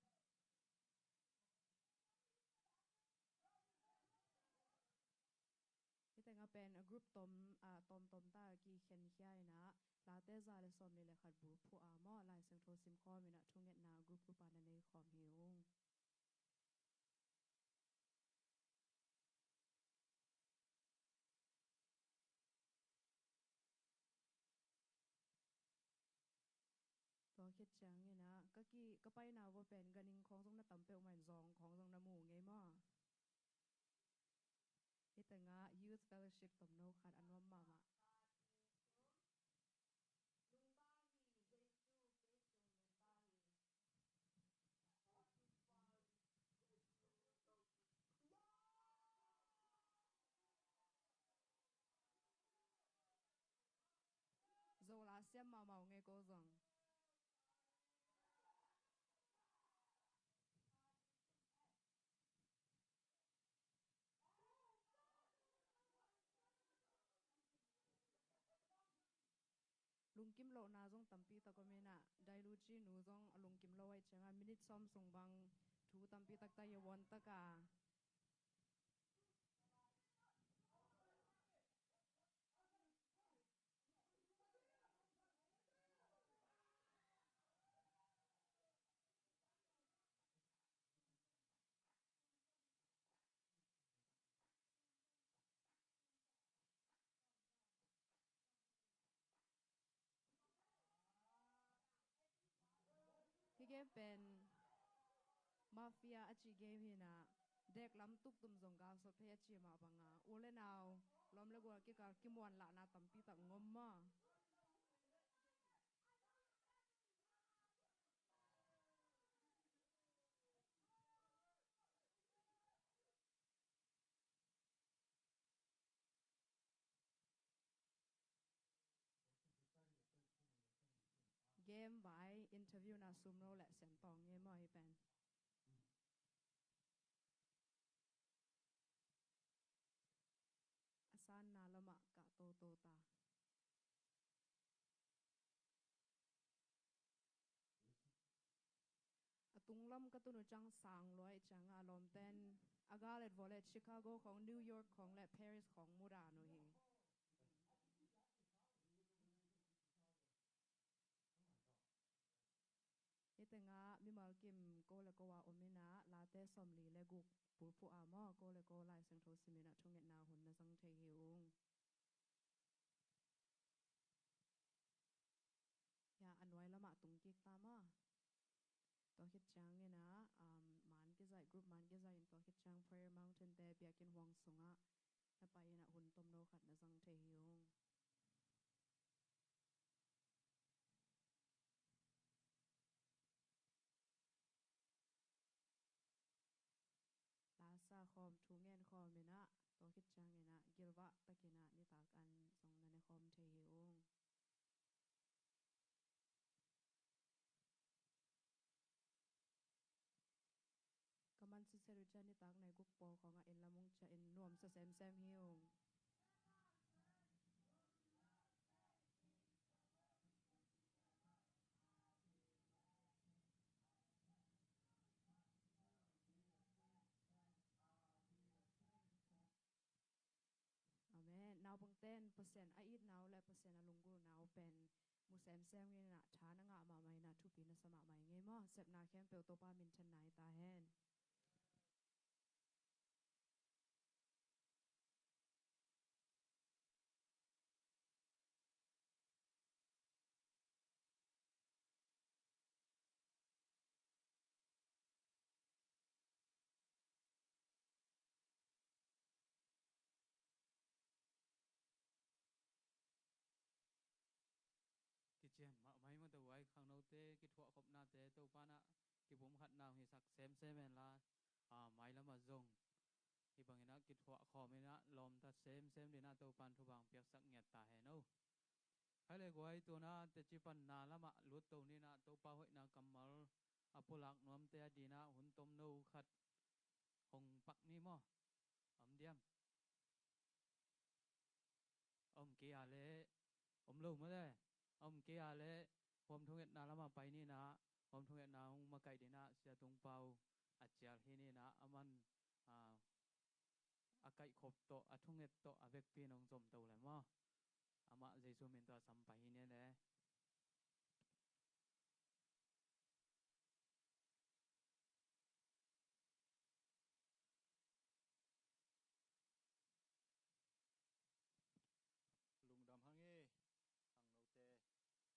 Hih teng ah pen a group tom, ah, tawmtawm ta kikhen khia in a, Late za le sawm li le khat bulphuh a maw, Lai Siangtho sim khawm in a thungetna group group a na nei khawm hi ung. Tua khit ciang in a, ka ki, ka paina uh pen ganhing khawng zong na tam peuhmah in zawng khawng zong na mu ngei maw. Hih teng ah Youth Fellowship tomno khat a nuam mahmah. Zola siam mahmah uh ngei ko zong. Lungkim lohna zong tampi tak om in a, Dailuci nu zong a lungkim lo ahih ciang a, minute sawm sung bang thu tampi taktak i a vuan tak a. Hih game pen Mafia a cih game hi in a, dek lam tuktum zong galsot thei a cih mah bang a, u le nau, lawm le gual kikal kimuanlahna tampi tak ngom maw. Game vai interview na sum lo le sian tawng ngei maw hih pen. A sanna lamah kah toto ta. A tunglam ka tun uh ciang sang lua ahih ciang a lawmten a gal et vawh le Chicago khawng, New York khawng le Paris khawng mu dan uh hi. Hih tengah mimal kim ko le ko a om in ah Late sawmli le guk bulphuh a maw, ko le ko Lai Siangtho sim in ah thungetna hun na zang thei hi ung. Ya, a nuai lamah tung kik ta maw. Tua khit ciangin ah, um, man kizaih, group man kizaih in tua khit ciang Prayer Mountain te biakinn huang sungah na pai in ah hun tomno khat na zang thei hi ung. Lasa thu ngen khawm in ah, tua khit ciangin ah gilvah takin ah nitak an zong na ne khawm thei hi ung. Ka man sitset uh ciang nitak nai guk pawl khawngah inn lam ung ciah in nuamsa semsem hi ung. Amen. Naupangten Pasian a itna uh le Pasian a lunggulhna uh pen mu semsem in ah, tha na ngah mahmah in ah, thupi na sa mahmah ing ei maw. Sepna khempeuh Topa minthanna hi ta hen. Kician mahmah hi maw, tua khangnote kithuahkhopnate Topa in ah kipumkhatna hong hisak semsem hen la, a, mailam ah zong hih bangin ah kithuahkhawm in ah lawmta semsem dingin ah Topa in thupha hong piaksak ngiat ta hen o. Hai le guai, tu-in ah teci panna lamah lutto ni in ah, Topa hoihna kammal a pulak nuamte adingin ah hun tomno khat hong pak ni maw. Om diam? Om kei a leh, om lo maw le. Om kei a leh, huam thungetna lamah pai ni in ah, huam thungetna hong makaih dingin ah Sia Tung Pau a cial hi ni in ah, aman, a, a kaihkhop tawh, a thunget tawh, a vekpi in hong zomto le maw. Amah Jesu min tawh a sam pai hi ni le. Lungdam hang e, khangnote, i helnate zong kei bang a ut peuhmah hi ing in ah, khang neu leng bel pai lian ning in ah, nakpi takin khang a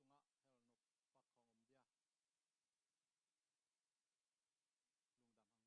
huai sa ing e. Topa in ah, a, thungetna sungah hel nop pak khawng om dia. Lungdam hang.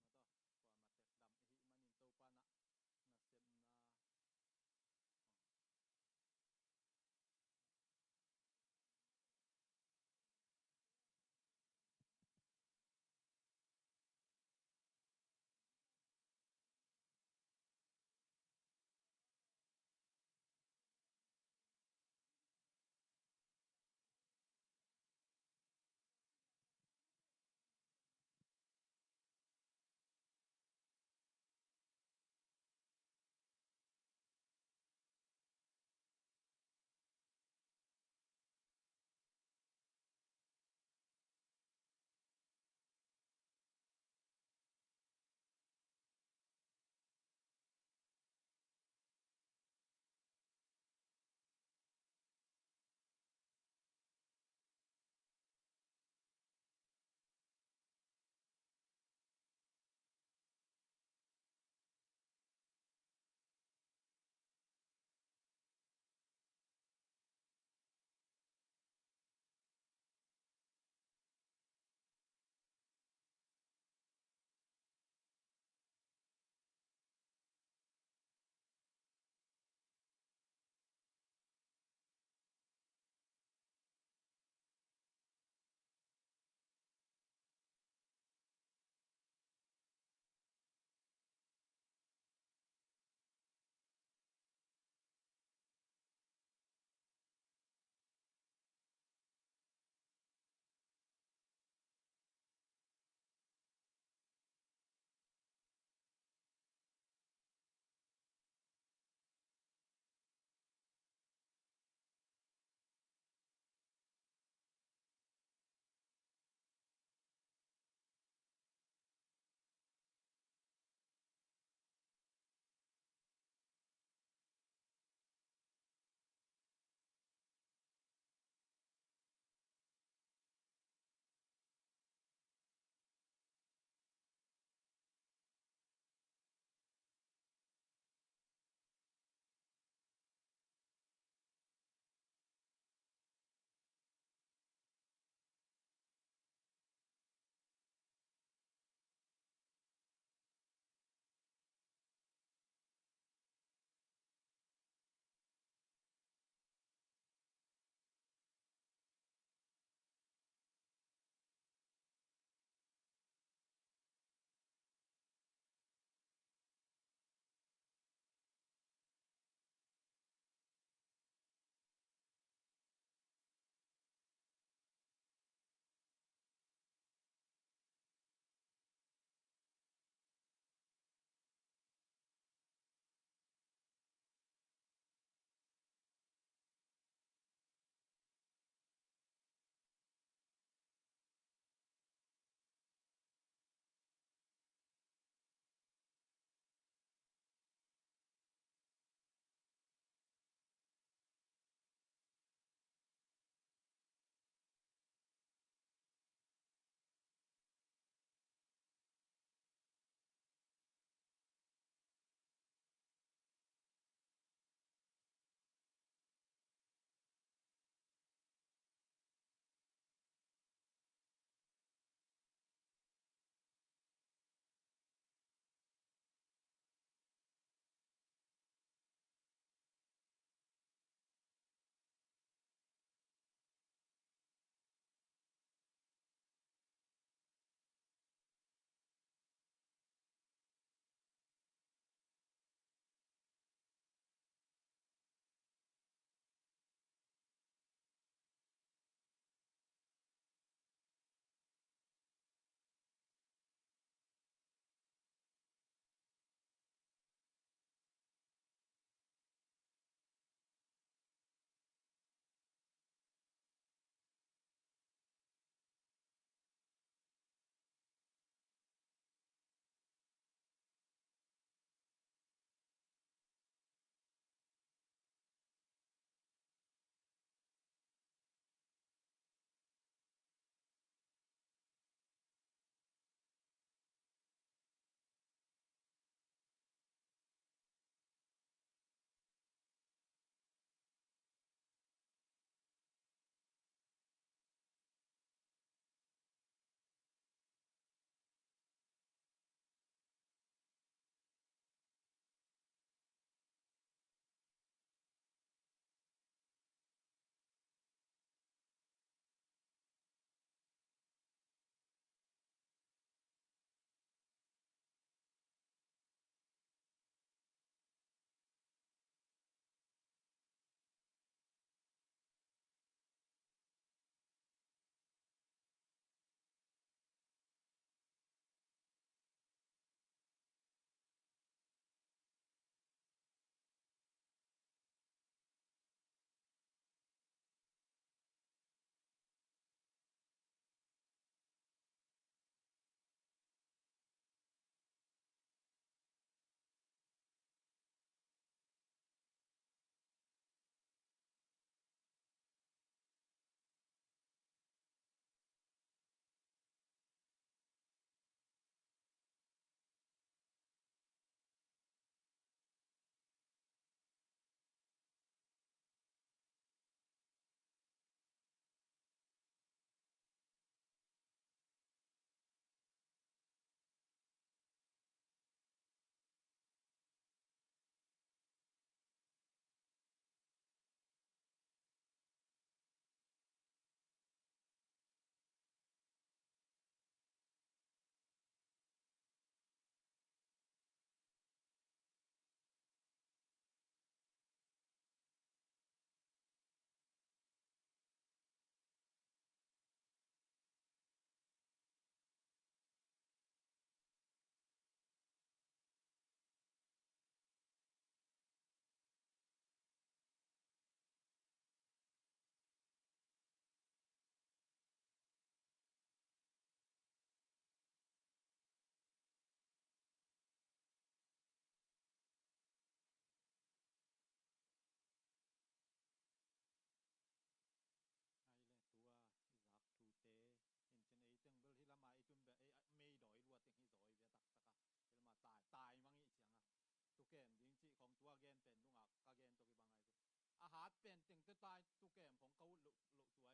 pen teng te tai tu kem khong ka ut loh, loh tuai ve.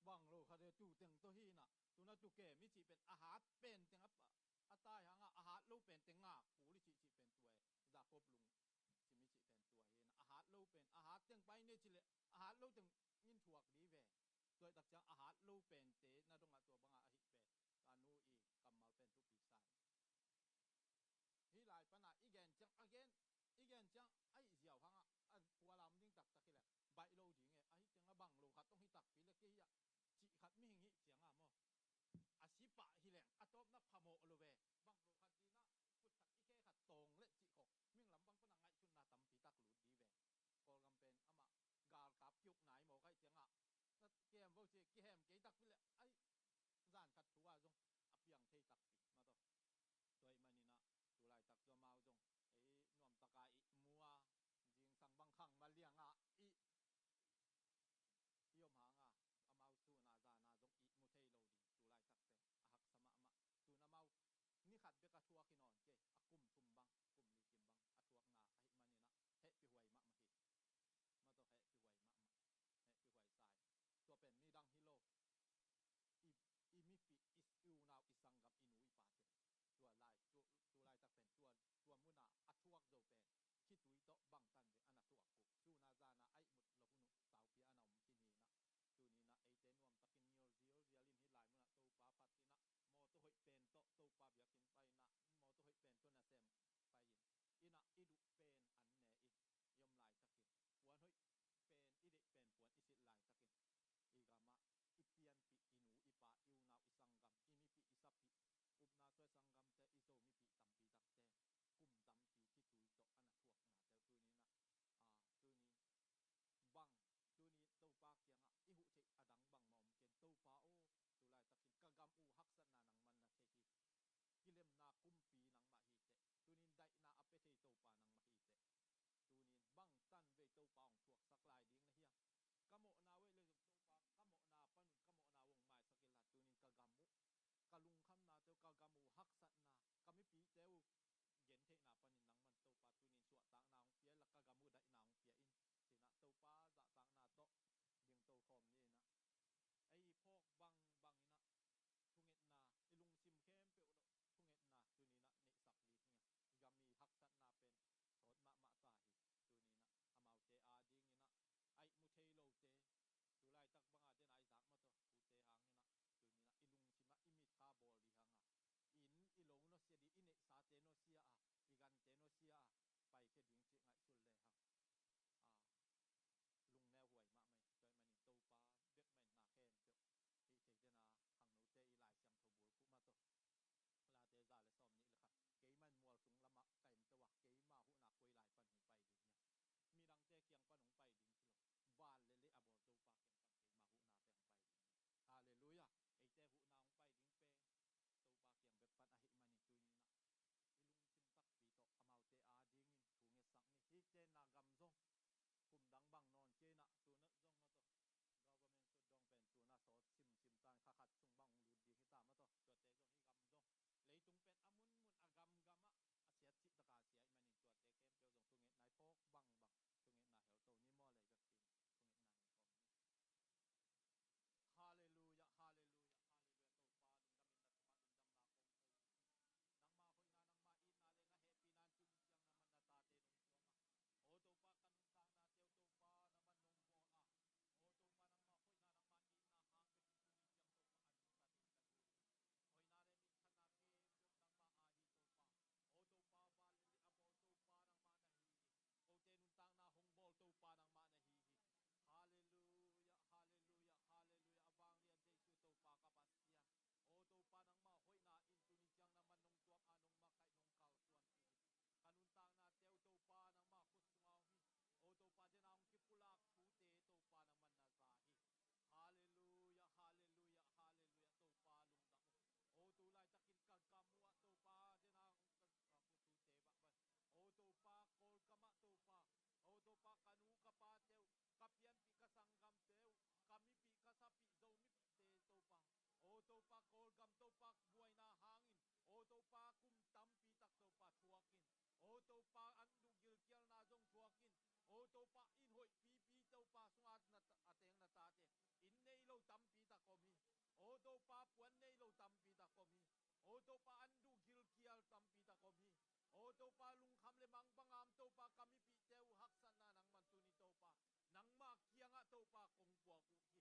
Bang lo kha de tu teng to hi na. Tu na tu kem i cih pen a hat pen teng a, a tai hang a, a hat lo pen teng ngak kul i cih cih pen tuai. Jakob lungsim i cih pen tuai hi na. A hat lo pen, a hat teng pai ne cih leh, a hat lo teng in thuak di ve. Tuai tak ciang a hat lo pen te na dong a tua bang a ahi pen. Ka nu i kammal pen thupi sai. Hih lai pana i gen ciang, a gen, i gen ciang a i ziau hang a, a kua lam ding taktak hi leh, baih lo ding e, ahi teng a bang lo khat hong hi takpi leh kei hi a, cih khat mihing hi ciang a maw. A si pah hi leng, a tawpna phamawh lo ve, bang lo khat ding a, khut khat i khe khat tawng leh cih khong, mihing lam bang pana ngaihsutna tampi tak lut di ve. Kawlgam pen amah galkap kiuk nai maw kai ciang a, na kem vo ci, kihem kei takpi leh, ai, zan khat thu a zong, a piang thei takpi, ma tawh. Tua ahih manin ah, tu laitak zong amau zong, ei nuamtak a i mu a, zingsang bang khang ma liang a i, i om hang a, amau sun a zan a zong i mu thei lo ding, tu laitak pen, a haksa mahmah. Tun amau, ni khat bek a thuak hi nawn kei, a kum thum bang, kum li kim bang, a thuakna ahih manin ah, hehpih huai mahmah hi. Ma tawh hehpih huai mahmah, hehpih huai sai. Tua pen midang hi lo. I, i mipih, i, i unau, i sanggam, i nu, i pate. Tua lai, tu, tu laitak pen, tua, tua muna a thuak zo pen. Khitui tawh bangtan ve, a na thuak uh. Sun a zan a, a ihmut lo hun uh, taupi a na om khin hi na. Tuni na, eite nuamtakin ngil zialzial in hih lai muna, Topa phat in ah. Mawtaw hoih pen tawh, Topa biakinn pai in ah. Mawtaw hoih pen tawh nasem pai in. In ah, i duh pen an ne in. I om laitakin. Puan hoih pen, i deih pen puan i silh laitakin. I gam ah, i pianpih, i nu, i pa, i unau, i sanggam, i mipih, i sapih. Upna tuai sanggamte, i Zo mipih tampi takte. Kum tampi khitui tawh a na thuaknate uh tuni na. Ah, tuni. Bang, tuni Topa kiangah, i huh theih a dang bangmah om ken. Topa aw, tu laitakin ka gam uh haksatna nangman na thei hi. Kilemna kumpi nangmah hi teh. Tunin daihna a pia thei Topa nangmah hi teh. Tunin bangtan vei Topa hong thuaksak lai ding na hiam? Ka mawhna uh ei le zong Topa, ka mawhna panun, ka mawhna uh hong maisak inla, tunin ka gam uh, ka lungkhamnate uh, ka gam uh haksatna, ka mipite uh gentheihna panin nangman Topa tunin suahtakna hong pia inla, ka gam uh daihna hong pia in. Cinah Topa zahtakna tawh dingto khawm ni inah, ei phawk bangbang inah, thungetna, i lungsim khempeuh lo thungetna tuninah neihsak ding hi a, i gam i haksatna pen sawt mahmah ta hi. Tuninah amaute adinginah, a ihmu thei lote, tu laitak banga dena i zak mawtaw, ute hanginah, tuninah i lungsimah i mitkha bawl dih hanga, inn i lo nusia dih, i neihsate nusia a, i gante nusia a, paikhia ding cih ngaihsun lehang, a, lungneu huai mahmah hi. Tua ahih manin Topa bek mah in na khempeuh hih thei dena, khangnote i Lai Siangtho bulphuh mawtaw, Late za le sawm nih le khat, keiman mual sung lamah ka en to a, keima huhna koi lai pan hong pai ding hiam? Midangte kiang pan hong pai ding hi lo, van le lei a bawl Topa kiang pan keima huhna pen hong pai ding hi. Halleluiah. Eite huhna hong pai ding pen Topa kiang bek pan ahih manin tuninah i lungsim takpi tawh amaute adingin thu ngetsak ni. Hihte na gam zong kum dang bang nawn kei inah, tunah zong mawtaw, government shutdown pen tunah sawt simsim tan, kha khat sung bang hong lut ding hi ta mawtaw. Tuate zong hih gam zong, leitung pen a munmun a gamgamah a siat cih taka sia ahih manin tuate khempeuh zong thungetna i phawk bangbang, thungetna helto ni maw, lei bek pi ni, thungetna nei khawm ni. Halleluiah, halleluiah, halleluiah. Topa, lungdamin na tungah lungdamna kong ko hi. Nangma hoihna, nangma itna le na hehpihna in tuni ciang na man na tate nong tuam a, aw Topa, ka nuntaknate uh Topa na man nong bawl a, aw Topa, nangma hoihna, nangma itna hang bekin tuni ciang Topa a nungta ding ka hi hi. Hoihna le minthanna khempeuh nangma a hi Topa. Aw Topa, van le lei a bawl Topa nangma na hi hi. Kote nuntakna hong bawl Topa nangmah na hi hi. Halleluiah, halleluiah, halleluiah. A vanglian Jesu Topa ka Pasian. Aw Topa, nangmah hoihna in tuni ciang na man nong tuam a, nong makaih, nong kalsuanpih hi. Ka nuntaknate uh Topa nangmah khut sunga hong hi. Aw Topa, dena hong kipulak thute Topa nangman na za hi. Halleluiah, halleluiah, halleluiah. Topa lungdam uh. Aw tu laitakin ka gam uh ah Topa, dena hong ka, ka thute bah, bah. Aw Topa, Kawlgam ah Topa, aw Topa, ka nu ka pate uh, ka pianpih ka sanggamte uh, ka mipih ka sapih Zo mipihte Topa, aw Topa, Kawlgam Topa buaina hangin, aw Topa, kum tampi tak Topa thuakin, aw Topa, an duh gilkialna zong thuakin, aw Topa, inn hoih pipi tampi tak om hi. O Topa, puan nei lo tampi tak om hi. O Topa, an duh gilkial tampi tak om hi. O Topa, lungkham le mangbangam Topa, ka mipihte uh haksatna nangman tuni Topa, nangma kiangah Topa kong puak uh hi.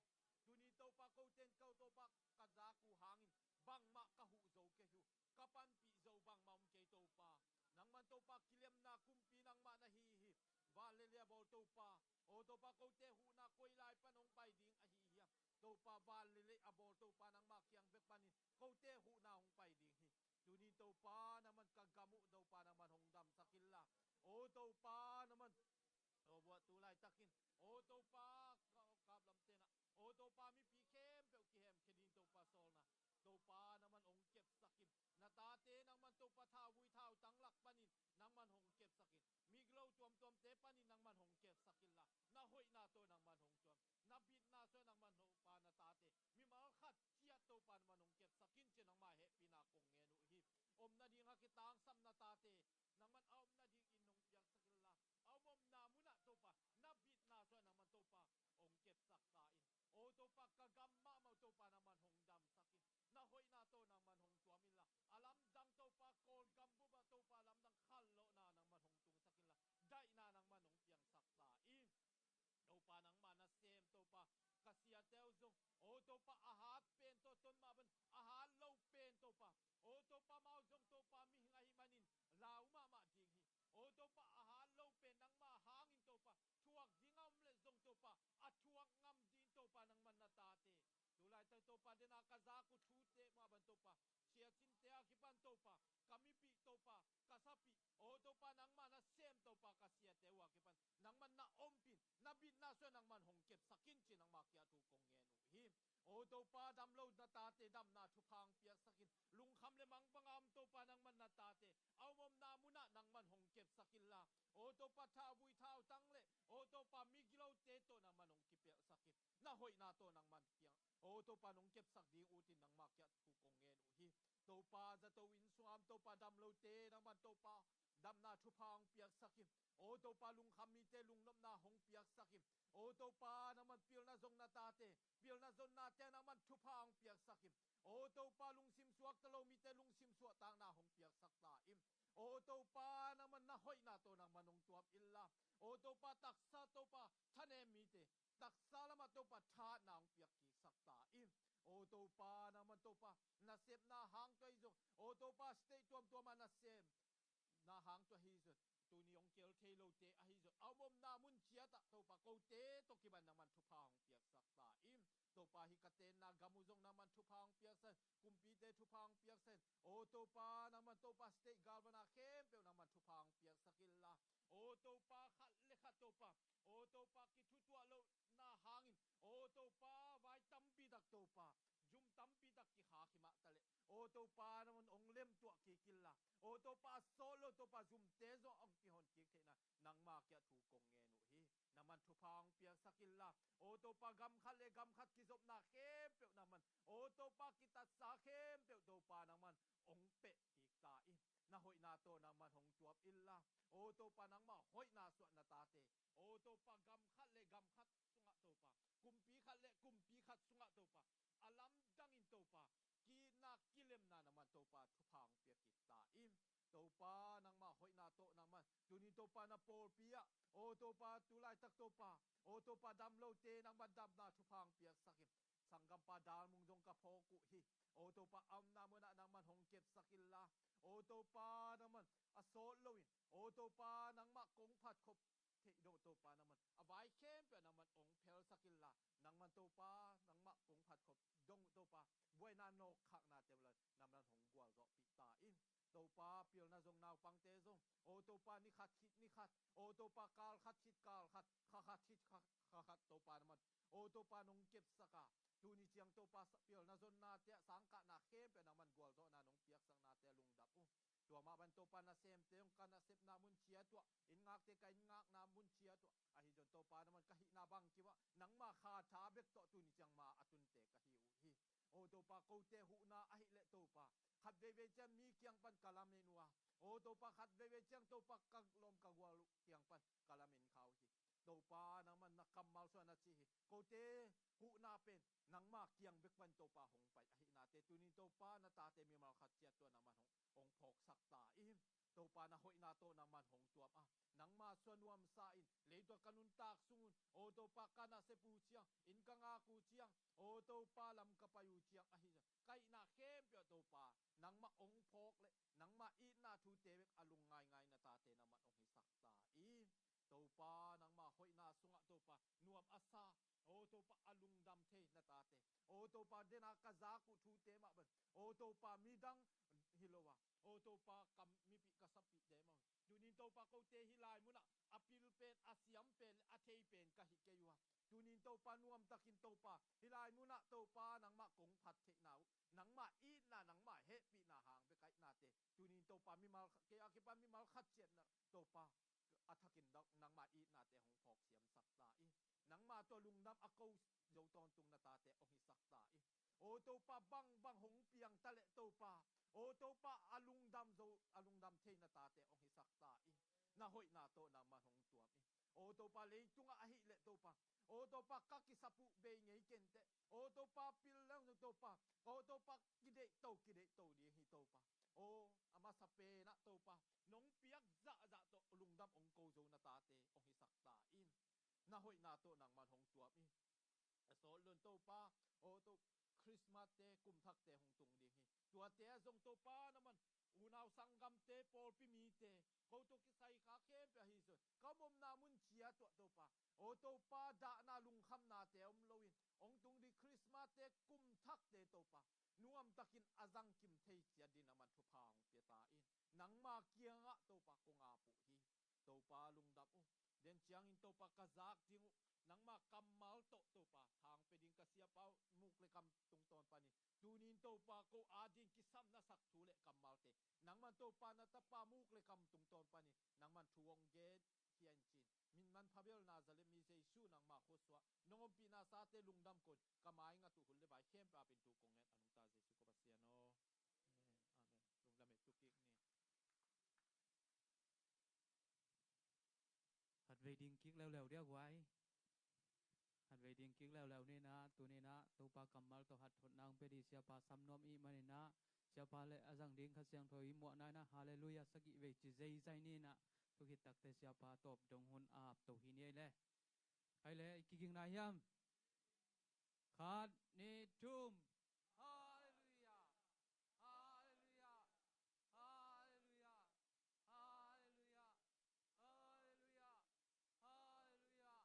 Tuni Topa, kote in ko Topa ka zak uh hangin bangmah ka huh zo kei uh, ka panpih zo bangmah om kei Topa. Nangman Topa kilemna kumpi nangmah na hi hi. Van le lei a bawl Topa, o Topa, kote huhna koi lai pan hong pai ding ahi hiam? Topa, van le lei a bawl Topa, nangma kiang bek panin kote huhna hong pai ding hi. Tuni Topa, nangman ka gam uh Topa, nangman hong damsak inla, o Topa, nangman, o buah tu laitakin, o Topa, ka, kaplam tenah, o Topa, mipi khempeuh kihemkhia ding Topa sawlna Topa, nangman hong kepsak in. Na tate nangman Topa, thauvui thautang lak panin nangman hong kepsak in. Migilo tuamtuamte panin nangman hong kepsak inla, na hoihna tawh nangman hong tuam, na bitna tawh nangman Topa, na tate mimal khat ciat Topa, nangman hong kepsak in ci-in nangma hehpihna kong ngen uh hi. Om nading a kitangsam na tate nangman a om nadingin hong piaksak inla, a om omna munah Topa, na bitna tawh nangman Topa hong kepsak ta in. O Topa, ka gam mahmah uh Topa, nangman hong damsak in. Na hoihna tawh nangman hong tuam inla, a lamdang Topa, Kawlgam bup ah Topa, lamdang khanlawhna nangman hong tungsak inla, daihna nangman hong piangsak ta in. Topa, nangma nasem Topa, ka siate uh zong, o Topa, a hat pen tawh ton mah bangin a hat lo pen Topa, o Topa, amau zong Topa, mihing ahih manin lau mahmah ding hi. O Topa, a hat lo pen nangma hangin Topa, thuak ding a om leh zong Topa, a thuak ngam dingin Topa, nangman na tate, tu laitak Topa, den a ka zak uh thute mah bang Topa, siacinte a kipan Topa, ka mipih Topa, ka sapih, o Topa, nangma nasem Topa, ka siate uh a kipan nangman na ompih in, na bitna tawh nangman hong kepsak in ci-in nangma kiang thu kong ngen uh hi. O Topa, damlo na tate damna thupha hong piaksak in. Lungkham le mangbangam Topa, nangman na tate a om omna munah nangman hong kepsak inla, o Topa, thauvui thautang le, o Topa, migilote tawh nangman hong kipelhsak in. Na hoihna tawh nangman kiang, o Topa, nong kepsak ding uh ci-in nangma kiang thu kong ngen uh hi. Topa, zato inn sungam Topa, damlote nangman Topa, damna thupha hong piaksak in. O Topa, lungkham mite lungnopna hong piaksak in. O Topa, nangman pilna zong na tate, pilna zong nate nangman thupha hong piaksak in. O Topa, lungsim suakta lo mite lungsim suahtakna hong piaksak ta in. O Topa, nangman na hoihna tawh nangman hong tuam inla, o Topa, taksa Topa, thanem mite taksa lamah Topa, thahatna hong piak kiksak ta in. O Topa, nangman Topa, nasepna hang tua hi zong, o Topa, state tuamtuam ah nasem na hang tua hi zong, tuni hong kel thei lote ahi zong, a om omna mun ciat ah Topa, kote tawh kiban nangman thupha hong piaksak ta in. Topa, hih ka tenna gam uh zong nangman thupha hong piaksak in, kumpite thupha hong piaksak in. O Topa, nangman Topa, state galvana khempeuh nangman thupha hong piaksak inla, o Topa, khat le khat Topa, o Topa, kithutuah lohna hangin, o Topa, vai tampi tak Topa, zum tampi tak kikhak hi mah taleh, o Topa, nangman hong lemtuah kik inla, o Topa, a sawt lo Topa, zumte zong hong kihon kik theihna nangma kiang thu kong ngen uh hi. Nangman thupha hong piaksak inla, o Topa, gam khat le gam khat kizopna khempeuh nangman, o Topa, kitatsa khempeuh Topa, nangman hong peh kik ta in. Na hoihna tawh nangman hong tuam inla, o Topa, nangma hoihna suah na tate, o Topa, gam khat le gam khat sungah Topa, kumpi khat le kumpi khat sungah Topa, a lamdangin Topa, ki-itna kilemna nangman Topa thupha hong pia kik ta in. Topa, nangma hoihna tawh nangman tuni Topa, na pawlpi ah, o Topa, tu laitak Topa, o Topa, damlote nangman damna thupha hong piaksak in. Sanggampa Dalmung zong ka phawk uh hi. O Topa, a omna munah nangman hong kepsak inla, o Topa, nangman a sawt loin, o Topa, nangmah kong phat khop theih dong Topa, nangman a vai khempeuh nangman hong phelsak inla, nangman Topa, nangmah kong phat khop dong Topa, buaina nawkkhaknate uh la nangman hong gualzawhpih ta in. Topa, pilna zong naupangte zong, o Topa, ni khat khit ni khat, o Topa, kal khat khit kal khat, kha khat khit kha, kha khat Topa, nangman, o Topa, nong kepsak a, tuni ciang Topa, sa-, pilna zonnate ah sangkahna khempeuh nangman gualzawhna nong piaksaknate ah lungdam uh. Tua mah bang Topa, nasemte hong ka nasepna mun ciat uh ah, inn ngakte ka inn ngakna mun ciat uh ah, ahi zong Topa, nangman ka hihna bangkim ah nangma kha tha bek tawh tuni ciang ma a tunte ka hi uh hi. O Topa, kote huhna ahih leh Topa, khat veivei ciang mi kiang pan ka lamen uh a, o Topa, khat veivei ciang Topa, ka lawm ka gual uh kiang pan ka lamen kha uh hi. Topa, nangman na kammal sungah na ci hi. Kote huhna pen nangma kiang bek pan Topa hong pai ahihnate, tunin Topa na tate mimal khat ciat tua nangman hong, hong phawksak ta in. Topa na hoihna tawh nangman hong tuam a, nangma suanuamsa in, leitung a ka nuntak sungun, aw Topa, ka nasep uh ciang, inn ka ngak uh ciang, aw Topa, lam ka pai uh ciang ahi zong, ka hihna khempeuh ah Topa, nangmah hong phawk leh nangma itna thute bek a lungngaingai na tate nangman hong hisak ta in. Topa, nangma hoihna sungah Topa nuam a sa, aw Topa, a lungdam thei na tate, aw Topa, den a ka zak uh thute mah bang, aw Topa, midang hi lo a, aw Topa, ka mipih ka sapihte mah, tunin Topa, kote hih lai munah a pil pen, a siam pen, a thei pen ka hi kei uh a, tunin Topa, nuamtakin Topa, hih lai munah Topa, nangmah kong phat theihna uh, nangmah itna, nangmah hehpihna hang bek a ihnate, tunin Topa, mimal khat, kei a kipan mimal khat ciat na Topa, a thakin nangmah itnate hong phawk siamsak ta in. Nangma tua lungdam a ko zo tawntung na tate hong hisak ta in. Aw Topa, bangbang hong piang ta leh Topa, aw Topa, a lungdam zo, a lungdam thei na tate hong hisak ta in. Na hoihna tawh nangman hong tuam in. Aw Topa, leitungah ahih leh Topa, aw Topa, ka kisap uh bei ngei kenteh, aw Topa, pil leng Topa, aw Topa, kideihto, kideihto ding hi Topa. Aw, a masa penah Topa, nong piak zahzah tawh lungdam hong ko zo na tate hong hisak ta in. Na hoihna tawh nangman hong tuam in. A sawt lon Topa, aw to, Christmas te, kum thakte hong tung ding hi. Tuate ah zong Topa, nangman unau sanggamte, pawlpi mite, ko tawh kisai kha khempeuh ahi zong, ka omna mun ciat uah Topa, aw Topa, dahna lungkhamnate om loin hong tung ding Christmas te, kum thakte Topa, nuamtakin a zangkim thei ciat ding nangman thupha hong pia ta in. Nangma kiangah Topa kong ap uh hi. Topa, lungdam uh. Den ciangin Topa, ka zak ding uh nangma kammal tawh Topa, thang pia ding ka siapa uh Muk le Kam tungtawn panin, tunin Topa, ko ading kisam na sak thu le kammalte nangman Topa, na tapa Muk le Kam tungtawn panin nangman thu hong gen khia in ci-in, min manpha bel Nazareth mi Jesu nangma khuasuah, nong ompihna sate lungdam koin ka mai ngat uh hun le vai khempeuh ah pen thu kong ngen a nungta Jesu ko Pasian aw. Amen. Amen. Lungdam e, tu kik ni. Hatvei ding kik leuleu dia guai. Hatvei ding kik leuleu ni na, tuni na Topa kammal tawh hathotna hong pia ding siapa Sam Nuam i hih manin na, siapa le a zang ding Kha Siangtho i muahna in na, Halleluiah sagih vei ci zeizai ni na. Thukhit takte siapa tawp dong hun a ap to hi ni ei le. Hai le, i kiging nai hiam? Khat, nih, thum. Halleluiah. Halleluiah. Halleluiah. Halleluiah. Halleluiah. Halleluiah.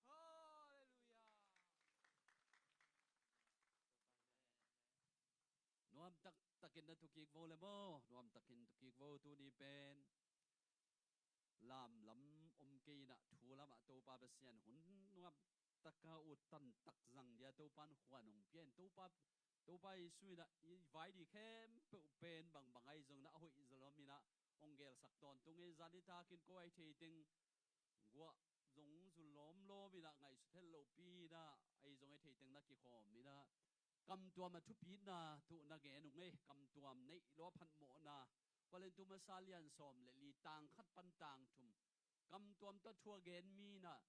Halleluiah. Nuam taktakin na tu kik vo le maw? Nuam takin tu kik vo, tuni pen lamlam om kei in ah, thu lamah Topa Pasian hun nuam taka ut tantak zang dia Topa in khuan hong pia in. Topa, Topa Jesu in ah i vai ding khempeuh pen bangbang ahi zongin ah a hoih zaw lam in ah hong gelsak tawntung ei. Zan i takin ko ahi thei teng guah zong zul lawmlawm in ah, ngaihsut het lohpi in ah, ahi zong ahi thei teng na kikhawm in ah, kamtuam a thupitna tuh na gen ung ei. Kamtuam neih lo a phatmawhna, Korintu masa lian sawm le li, tang khat pan tang thum. Kamtuam tawh thu a gen mi in ah,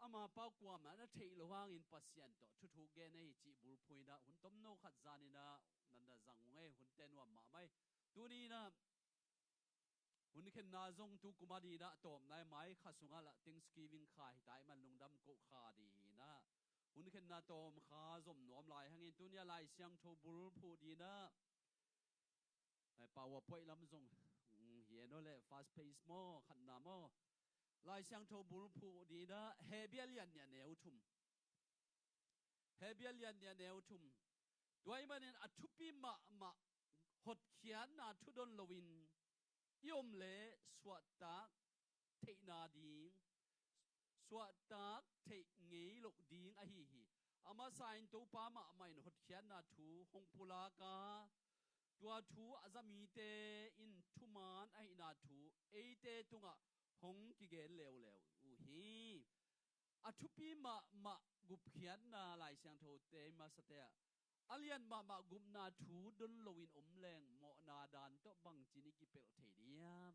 amau pau kuamah na theih loh hangin Pasian tawh thuthuk gen ahi cih bulphuh in ah, hun tomno khat zan in ah nan na zang ung ei. Hunte nuam mahmah ei. Tuni in ah hun khenna zong tu kum a ding in ah tawpna i mai kha sungah lah Thanksgiving kha hi ta i hih man lungdam koh kha ding hi in ah, hun khenna tawm kha zom nuam lai hangin tuni a Lai Siangtho bulphuh ding in ah, ai, PowerPoint lam zong, mm, hi en aw le, fast pace maw, khatna maw. Lai Siangtho bulphuh ding in ah Hebru lian nih a neu thum. Hebru lian nih a neu thum. Tua ahih manin a thupi mahmah hotkhiatna thu don loin i om leh suahtak theihna ding, suahtak theih ngei loh ding ahi hi. A masa in Topa mahmah in hotkhiatna thu hong pulak a, tua thu a za mite in thuman ahihna thu eite tungah hong kigen leuleu uh hi. A thupi mahmah gupkhiatna Lai Siangthote i masate ah, a lian mahmah gupna thu don loin om leng mawhna dan tawh bangci-in i kipelh thei diam?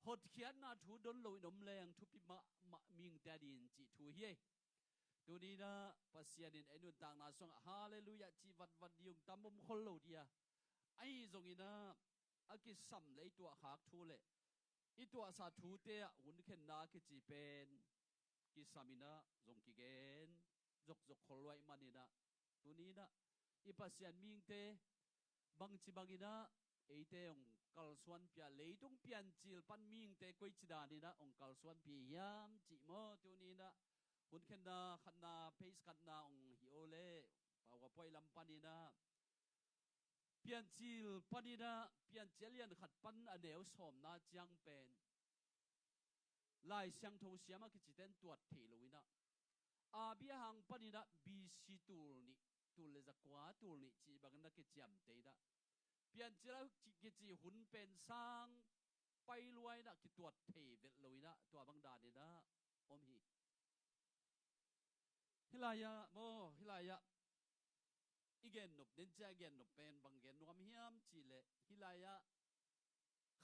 Hotkhiatna thu don loin om leng thupi mahmah mihingte a ding cih thu hi ei. Tuni-in ah Pasian in ei nuntakna sungah Halleluiah cih vatvat ding tam om khol lo ding a, ahi zongin ah a kisam le i tuahkhak thu le i tuahsa thute ah hun khenna kici pen kisam in ah zong kigen zokzok khol lo ahih manin ah, tuni-in ah i Pasian mihingte bangci bangin ah eite hong kalsuanpih a, leitung piancil pan mihingte koici danin ah hong kalsuanpih hiam cih maw, tuni-in ah hun khenna khatna, page khatna hong hi o le, Paukapuai lam panin ah Piancil panin ah, Piancil a lian khat pan a neu sawmna ciang pen Lai Siangtho siam a kicite in tuat thei lo-in ah, Abraham panin ah B C tul nih, tul le zakua tul nih cih bangin a kiciamteh in ah, Piancil a kici hun pen sang pai lua-in ah kituat thei vet lo-in ah, tua bang danin ah om hi. Hih lai-ah maw, hih lai-ah i gennop, den ciang i gennop pen bang gen nuam hiam cih leh, hih lai-ah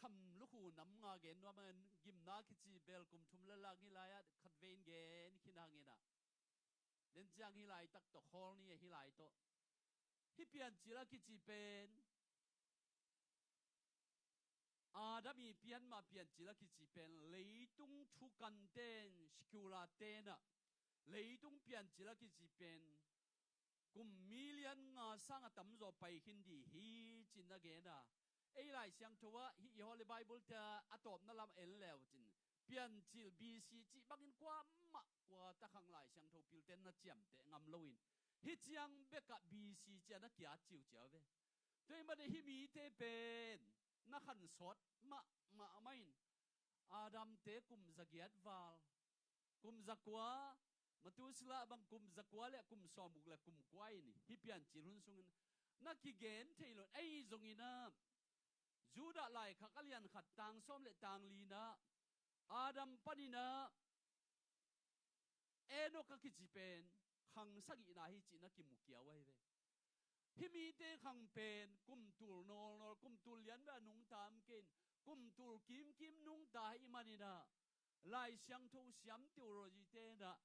kham lukhu nam nga gen nuam a, gimna kici bel kum thum le lang hih lai-ah khatvei in gen khin hangin ah, den ciang hih laitak tawh khawl ni, hih lai tawh. Hih Piancil a kici pen Adam i pian mah Piancil a kici pen leitung thukan ten, secular ten ah leitung Piancil a kici pen kum million nga sang a tamzaw pai khin ding hi ci-in a gen a. Ei Lai Siangtho ah hih i Holy Bible te a tawpna lam en le uh cin, Piancil B C cih bangin kuamah kua takhang Lai Siangtho pilte in na ciamteh ngam lo-in, hih ciang bekah B C ci-a na kiat ciuciau ve. Tua ahih manin hih mite pen na khansawt mahmah mah in, Adamte kum zagiat val, kum zakua, Methuselah bang kum zakua le kum sawmguk le kum kua in hih Piancil hun sungin na kigen thei lo-in, ahi zongin ah Judah laikhak a lian khat tang sawm le tang li-in ah Adam panin ah Enok a kici pen khang sagihna hi cih na kimu kiau ahi ve. Hih mite khang pen kum tul nawlnawl, kum tul lian bek a nungta om kei in, kum tul kimkim nungta ahih manin ah Lai Siangtho siam theology te in ah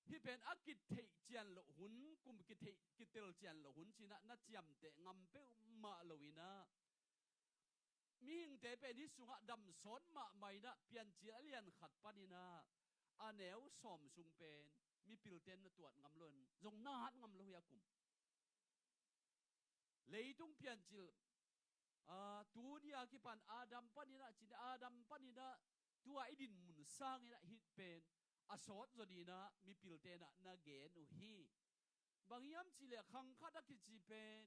hih pen a kitheih cian loh hun, kum kitheih kitel cian loh hun ci-in ah na ciamteh ngam peuhmah lo-in ah, mihingte pen hih sungah damsawt mahmah in ah, Piancil a lian khat panin ah a neu sawm sung pen mipilte in na tuat ngam lo-in, zong na hat ngam lo hi a kum. Leitung Piancil, aa, tuni a kipan Adam panin ah, cin Adam panin ah tua i dinmun sangin ah hih pen a sawt zaw dingin ah mipilte in ah na gen uh hi. Bang hiam cih leh khang khat a kici pen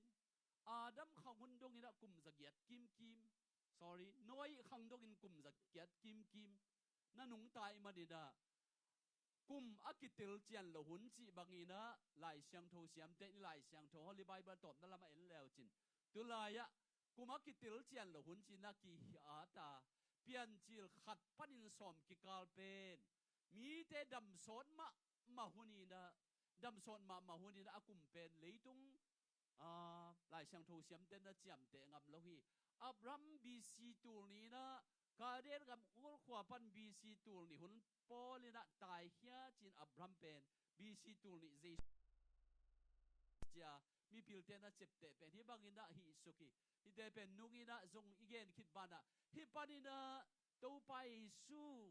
Adam khang hun dongin ah kum zagiat kimkim, sorry, Noah khang dongin kum zagiat kimkim na nungta ahih manin ah, kum a kitel cian loh hun cih bangin ah Lai Siangtho siamte in Lai Siangtho Holy Bible tawpna lam ah en le uh cin, tulai-ah kum a kitel cian loh hun ci-in ah kiat a, Piancil khat panin sawm kikal pen mite damsawt mahmah hun in ah, damsawt mahmah hun in ah a kum pen leitung, aa, Lai Siangtho siamte in na ciamteh ngam lo hi. Abraham B C tul nih in ah Kaldian gam Ur khua pan B C tul nih hun Paul in ah taikhia ci-in Abraham pen B C tul nih Jesu ci-a mipilte in na ciamteh pen hih bangin ah hih suk hi. Hihte pen nung in ah zong i gen khit banah hih panin ah Topa Jesu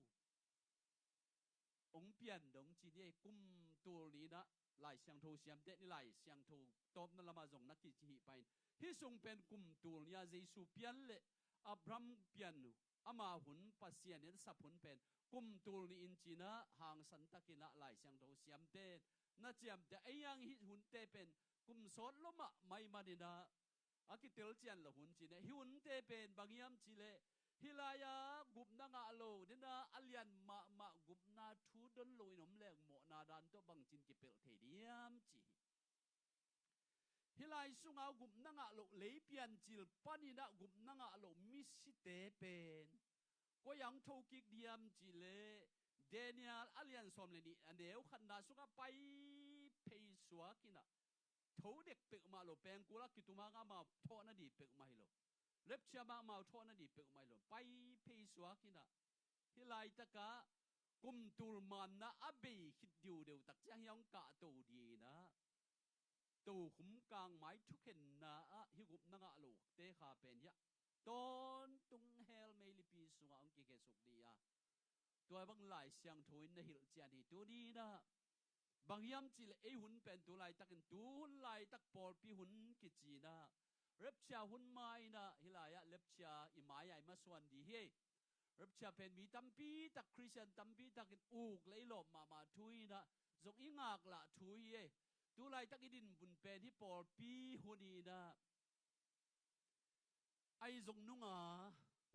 hong pian dong ci ni ei. Kum tul nih in ah Lai Siangtho siamte in Lai Siangtho tawpna lamah zong na kici hi pah in, hih sung pen kum tul nih a Jesu pian le Abraham pian uh, ama hun Pasian in sap hun pen kum tul nih in ci-in ah hangsan takin ah Lai Siangtho siamte in na ciamteh. Ei ang hih hunte pen kum sawt lo mahmah ahih manin ah a kitel cian loh hun ci-in ah, hih hunte pen bang hiam cih leh hih lai-ah gupna ngah lo, den a a lian mahmah gupna thu don loin om leng mawhna dan tawh bangci-in kipelh thei diam cih hi. Hih lai sunga gupna ngah loh, lei Piancil panin ah gupna ngah loh misite pen koi-ah hong thokik diam cih leh Daniel a lian sawm le nih a neu khatna sungah pai phei suak in ah, tho dek peuhmah lo, pengkul a kitum hang amau thawh nading peuhmah hi lo, rapture mah amau thawh nading peuhmah hi lo, pai phei suak in ah, hih laitakah kum tul manna a bei khit diudeu tak ciang hih hong kahto tokhom kangmai thukhenna ah hih gupna ngah lote kha pen hiah tawntung hell meilipi sungah hong kikhesuk dih a, tua bang Lai Siangtho in na hilh cian hi. Tuni inah bang hiam cihleh ei hun pen tu laitakin tu hun laitak pawlpi hun kici inah rapture hun ma inah hih lai-ah rapture i mai-ah i masuan dih hi. Rapture pen mi tampi tak, Khristian tampi takin uk le i lawp mahmah thu inah zong i ngaklah thu hi. Tu laitak i dinmun pen hih pawlpi hun inah ahi zong nunga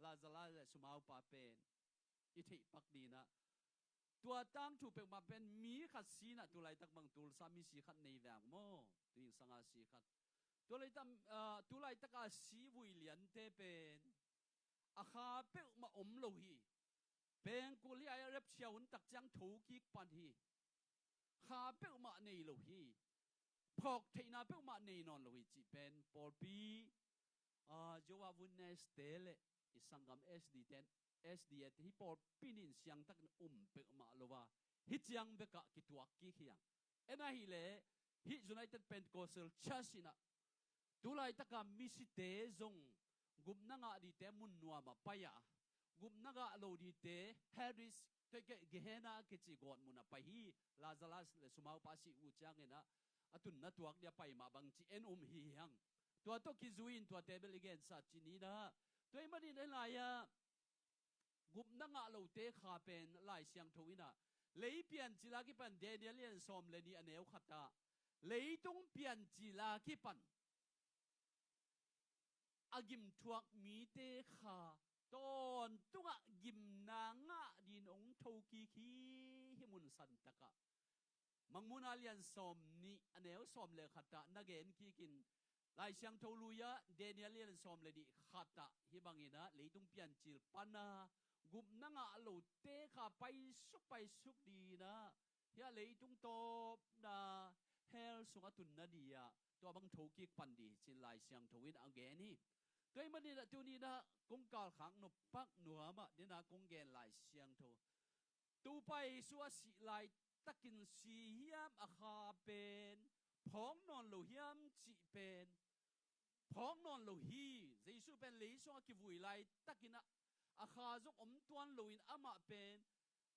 Lazarus le sumaupa pen i theih pak dih inah tua tangthu peuhmah pen mi khat si inah tu laitak bang Tulsa misi khat nei veng maw, tu in sanga si khat. Tua laitak, ah, tu laitaka si vui liante pen a kha peuhmah om lo hi. Pengkul hi a, rapture hun tak ciang thokik pan hi. Kha peuhmah nei lo hi. Phawk theihna peuhmah nei nawn lo hi cih pen pawlpi, ah, Jehovah Witness te le i sanggam S D ten, S D A te hih pawlpi nin siangtakin um peuhmah lo a, hih ciang bekah kituak kik hi hang. En ahih leh hih United Pentecostal Church inah tu laitaka misite zong gupna ngah dihte mun nuamah pai a, gupna ngah lo dihte Hades, tua hi kei Gehenna a kici gawtmunah pai hi. Lazarus le sumaupa si uh cianginah a tunna tuak dih a pai mah bang ci en um hi hang. Tua tawh kizui in tuate bel i gensa ci ni inah. Tua ahih manin hih lai-ah gupna ngah lote kha pen Lai Siangtho inah lei piancil a kipan Daniel lian sawm le nih a neu khatah leitung piancil a kipan a gimthuak mite kha tawntungah gimna ngah dingin hong thokik hi. Hih mun santakah Mangmuhna lian sawm nih a neu sawm le khatah na gen kikin Lai Siangtho lui-ah Daniel lian sawm le nih khatah hih banginah leitung piancil pana gupna ngah lote kha paisuk paisuk dinah hiah leitung tawpna hell sungah tunna dih ah tua bang thokik pan dih hi cin Lai Siangtho in a gen hi. Tua ahih maninah tuni inah kong kalkhak nop pak nuamah dinah kong gen Lai Siangtho Topa Jesu a sih laitakin si hiam a kha pen phawk nawn lo hiam cih pen phawk nawn lo hi. Jesu pen lei sungah kivui laitakin a, a kha zong om tuan loin amah pen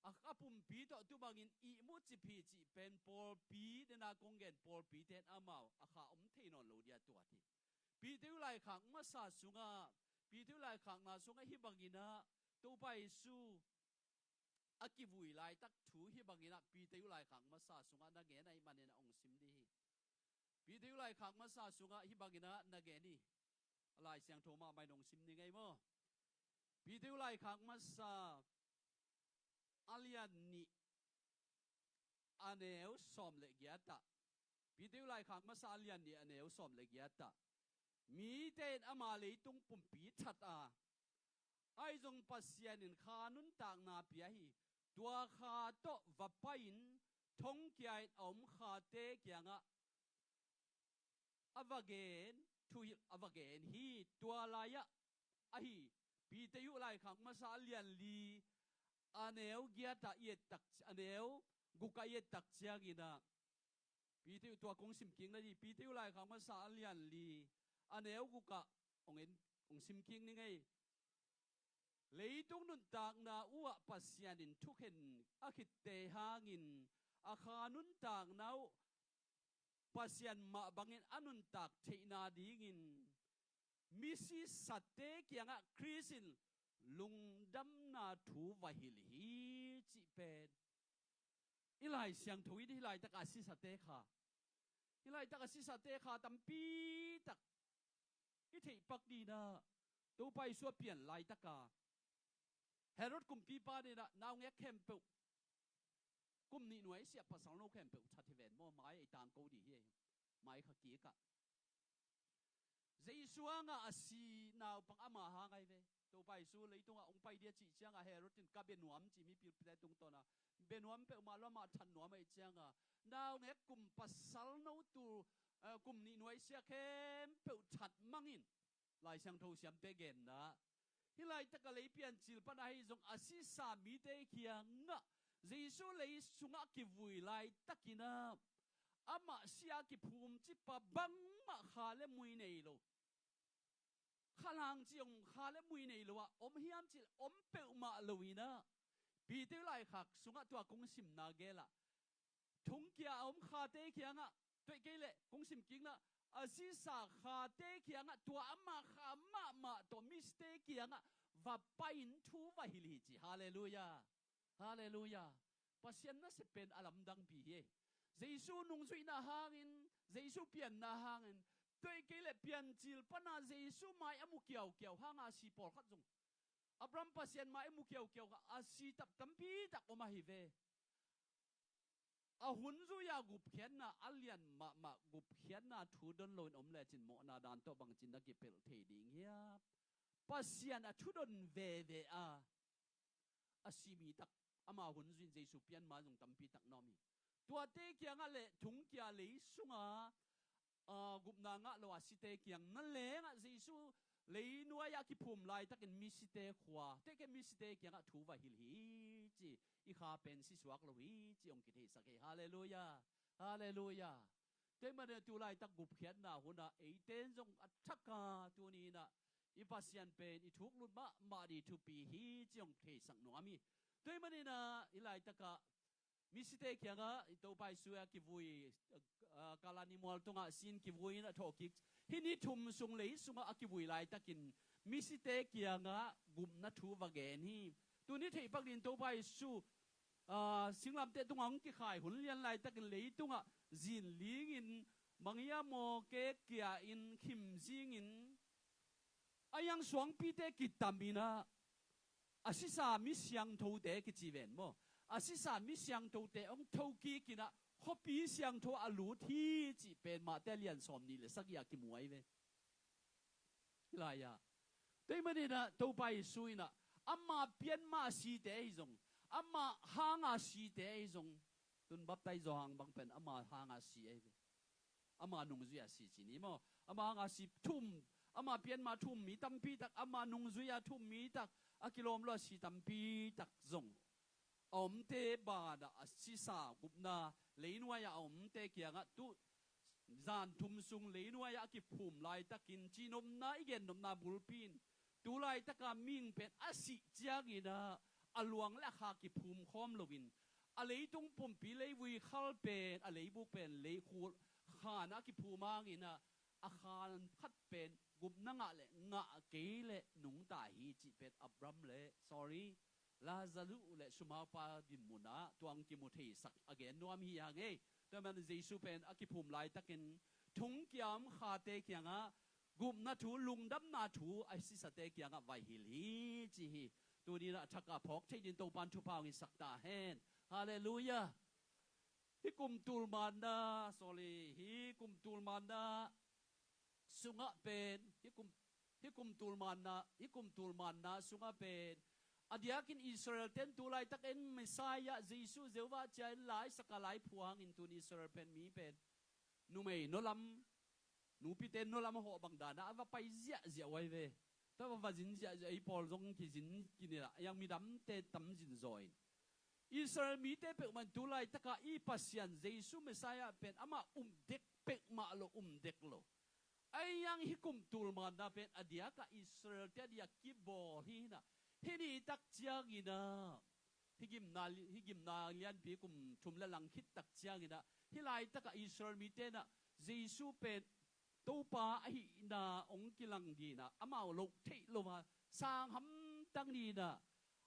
a, a pumpi tawh tu bangin ihmu cip hi cih pen pawlpi dena kong gen pawlpite in amau a kha om thei nawn lo dia tuat hi. Peter laikhak masa sungah, Peter laikhakna sungah hih banginah Topa Jesu a kivui laitak thu hih banginah Peter uh laikhak masa sungah na gen ahih manin a hong sim dih hi. Peter uh laikhak masa sungah hih banginah na gen hi. A Lai Siangtho mahmah in hong sim ni ngei maw? Peter uh laikhak masa a lian nih a neu sawm le giatah. Peter uh laikhak masa a lian nih a neu sawm le giatah. Mite in ama leitung pumpi that a, ahi zong Pasian in kha nuntakna pia hi. Tua kha tawh va pai-in thongkia in a om khate kiangah a va gen, thuhilh a va gen hi. Tua lai-ah ahi Peter uh laikhak masa a lian li a neu giatah i et tak, a neu gukah i et tak cianginah Peter uh tua kong simkik na dih, Peter uh laikhak masa a lian li a neu gukah hong en, hong simkik ni ngei. Leitung nuntakna uhah Pasian in thukhen a khitte hangin a kha nuntakna uh Pasian mah bangin a nuntak theihna dingin misisate kiangah Khrist in lungdamna thu va hilh hi cih pen i Lai Siangtho in hih laitak a sisate kha, hih laitak a sisate kha tampi tak i theih pak dinah Topa Jesu a pian laitaka Herod kumpipa dinah naungek khempeuh kum nih nuai siah pasal no khempeuh that hi ven maw, mai ei tangko dih hi. Mai kha kikah Jesu hangah a si naupang ama hang ahi ve. Topa Jesu leitungah hong pai dia cih ciangah Herod in ka bia nuam cih mipilpite tungtawna bia nuam peuhmah lo amah that nuam ahih ciangah naungek kum pasal no tul, eh, kum nih nuai sia khempeuh that mangin Lai Siangtho siamte genna hih laitak a lei piancil pan ahi zong a sisa mite kiangah Jesu lei sungah kivui laitakinah amah sia kiphum cipa bangmah kha le mui nei lo. Khalang ci om kha le mui nei lo ah om hiam cih om peuhmah lo inah Peter laikhak sungah tua kong simna gelah thongkia a om khate kiangah tuaih kei leh kong sim kikna a sisa khate kiangah tua ama kha mahmah tawh misite kiangah va pai-in thu va hilh hi ci. Halleluiah. Halleluiah. Pasian nasep pen a lamdangpi hi. Jesu nungzuihna hangin, Jesu pianna hangin, tuaih kei leh piancil pana Jesu mai a mu kiaukiau hanga si pawlkhat zong Abraham Pasian mai a mu kiaukiau kha a si tap tampi tak om ahi ve. A hun zui-a gupkhiatna a lian mahmah gupkhiatna thu don loin om lecin mawhna dan tawh bangcin na kipelh thei ding hiam? Pasian a thudon veve a a simi tak ama hun zuin Jesu pianma zong tampi tak na om hi. Tuate kiangah le thongkia lei sunga aa, gupna ngah lo a site kiang na lengah Jesu leinuai-ah kiphum laitakin misite khua teke misite kiangah thu va hilh hi ci. I kha pen sisuak lo hi ci hong kitheisak hi. Halleluiah. Halleluiah. Tuaih manin tu laitak gupkhiatna hunah eiten zong a thaka tuninah i Pasian pen i thuklut mahmah dih thupi hi ci hong theisak nuam hi. Tuaih maninah i laitakah misite kiangah i Topa Jesu a kivui, aa, Kalvary mual tungah sin kivui in a thawhkik. Hih ni thum sung lei sungah a kivui laitakin misite kiangah gupna thu va gen hi. Tuni theihpak ding Topa Jesu, aa, singlamteh tungah hong kikhai hun lian laitakin leitungah zinlingin mangia mawke kia-in khim zingin a iang suangpite kitaminah a sisa mi siangthote kici ven maw? A sisa mi siangthote hong thokikinah khuapi siangtho a lut hi cih pen Mate lian sawm nih le sagih a kimuai ve. Hih lai-ah tuaih maninah Topa Jesu inah ama pianma a site ahi zong, ama hanga site ahi zong, tun baptize Johan bang pen ama hanga si ahi ve. Ama nungzui a si ci ni maw? Ama hanga si thum, ama pianma thum mi tampi tak, ama nungzui a thum mi tak, a kilawm lo a si tampi tak zong a omte banah a sisa gupna leinuai-ah a omte kiangah tu zan thum sung leinuai-ah a kiphum laitakin cihnopna i gennopna bulpi in tu laitaka mihing pen a sih cianginah a luang le a kha kiphum khawm loin a leitung pumpi leivui khal pen a leibuk pen leikhul khanah a kiphum hanginah a khan khat pen gupna ngah le ngah kei le nungta hi cih pen Abraham le, sorry, Lazarus le sumaupa dinmunah tuang kimu theisak a gen nuam hi hang ei. Tua man Jesu pen a kiphum laitakin thongkia om khate kiangah gupna thu, lungdamna thu a sisate kiangah va hilh hi ci hi. Tuninah a thaka phawk thei din Topan thupha hong hisak ta hen. Halleluiah. Hih kum tulmanna, sorry, hih kum tulmanna sungah pen, hih kum, hih kum tulmanna, hih kum tulmanna sungah pen a diakin Israel ten tu laitak en Messiah Jesu Jehovah cia en laisaka laiphuangin tun Israel pen mi pen numei nualam, nupite nualam hawh bang danah a va pai ziahziah uai ve. Tua va va zin ziahziah, ei pawl zong kizin kinila, a iang midamte tam zin zaw in. Israel mite peuhmah in tu laitaka i Pasian Jesu Messiah pen amah um dek peuhmah lo, um dek lo. A iang hih kum tulmanna pen a diaka Israel te a diak kibawl hi hinah. Hih ni tak cianginah hih gimna, hih gimna lianpi kum thum le lang khit tak cianginah hih laitaka Israel mite inah Jesu pen Topa ahihna hong kilang dinah amau loh theih lo a sang hamtang dinah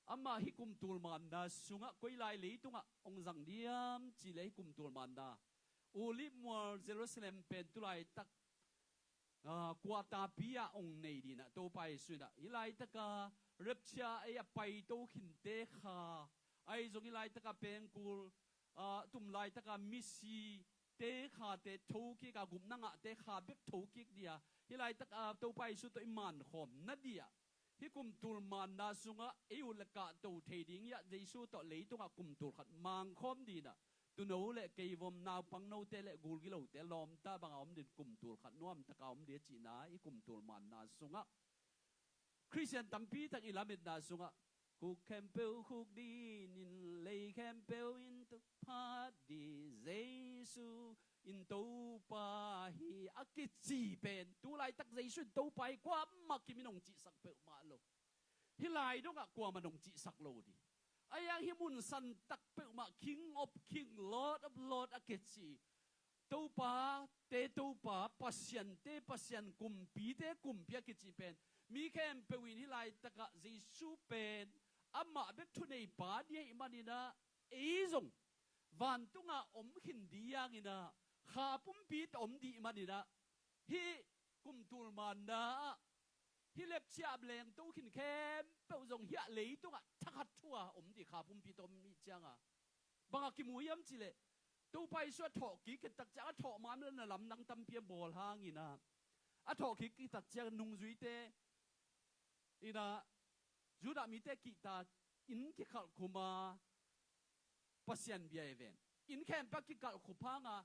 amah hih kum tulmanna sungah koi lai leitungah hong zang diam cileh hih kum tulmanna Olive mual Jerusalem pen tu laitak aa, kuatapi ah hong nei dinah Topa Jesu inah hih laitaka rapture ei a paito khinte kha ahi zong hih laitaka pengkul, aa, tum laitaka misite khate thokik a gupna ngahte kha bek thokik dia hih laitaka Topa Jesu tawh i mankhawm na dia hih kum tulmanna sungah ei ut le kahto thei ding hiah Jesu tawh leitungah kum tul khat mangkhawm dinah tuuno le keivom, naupang note le gulgilote lawmta banga om din kum tul khat nuamtaka om dia cihna hih kum tulmanna sungah Khristian tampi tak i lametna sungah khuk khempeuh khuk dinin lei khempeuh in tuk phat di Jesu in Topa hi a kici pen, tu laitak Jesu in Topa hi kuamah kimin hong cihsak peuhmah lo. Hih lai dongah kuamah hong cihsak lo ding. A hiang hih mun santak peuhmah, King of King, Lord of Lord a kici, Topa te Topa, Pasian te Pasian, Kumpi te Kumpi a kici pen, mi khempeuh in hih laitakah Jesu pen amah bek thuneipa ding ahih maninah, ei zong vantungah om khin ding hianginah, kha pumpi tawh om ding maninah, hih kum tul manna ah hih lepchiah lengto khin khempeuh zong hiah leitungah thakhat thu-a om ding, kha pumpi tawh om ih cianga. Bangah kimu hiam cihleh, Topa Jesu a thawh kik khit tak ciang, a thawh man le na lamdang tampi a bawl hanginah, a thawh kik khit tak ciang nungzuite inah, Judah mite kihta inn kikhalh khuma, Pasian bia i ven, inn khempeuh a kikalh khup hanga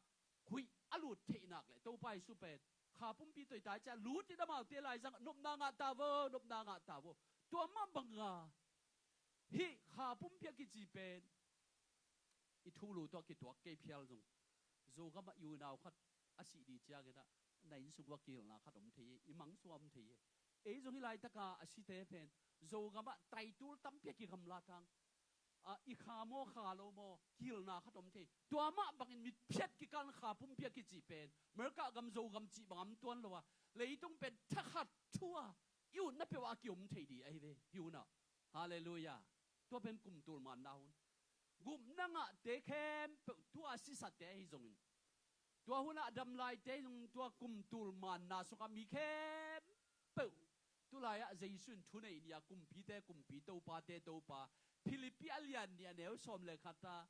huih a lut theih nak le Topa Jesu pen kha pumpi tawh i tai ciah lut in amaute laizang, nopna ngah ta vo, nopna ngah ta vo. Tua mah banga hih kha pumpi a kici pen i thulu tawh a kituak kei phial zong, Zogamah i unau khat a sih ding cianginah, na inn sung uah kihilna khat om thei hi, i mang sungah om thei hi. Ei zong hih laitaka a site pen Zogamah taitul tampi a kigamlat hang, a, i kha maw kha lo maw, kihilna khat om thei. Tua mah bangin mitphiat kikal kha pumpi a kici pen America gam, Zogam cih bang am tuan lo a, leitung pen thakhat thu-a i utna peuh a kiom thei ding ahi ve, hi unah. Halleluiah. Tua pen kum tul manna hun. Gupna ngahte khempeuh, tua sisate ahi zongin, tua hunah a dam laite zong, tua kum tul manna sungah mi khempeuh, tulai-ah Jesu in thuneih ni-a, kumpite Kumpi, topate Topa, Philippi a lian nih a neu sawm le khat ah,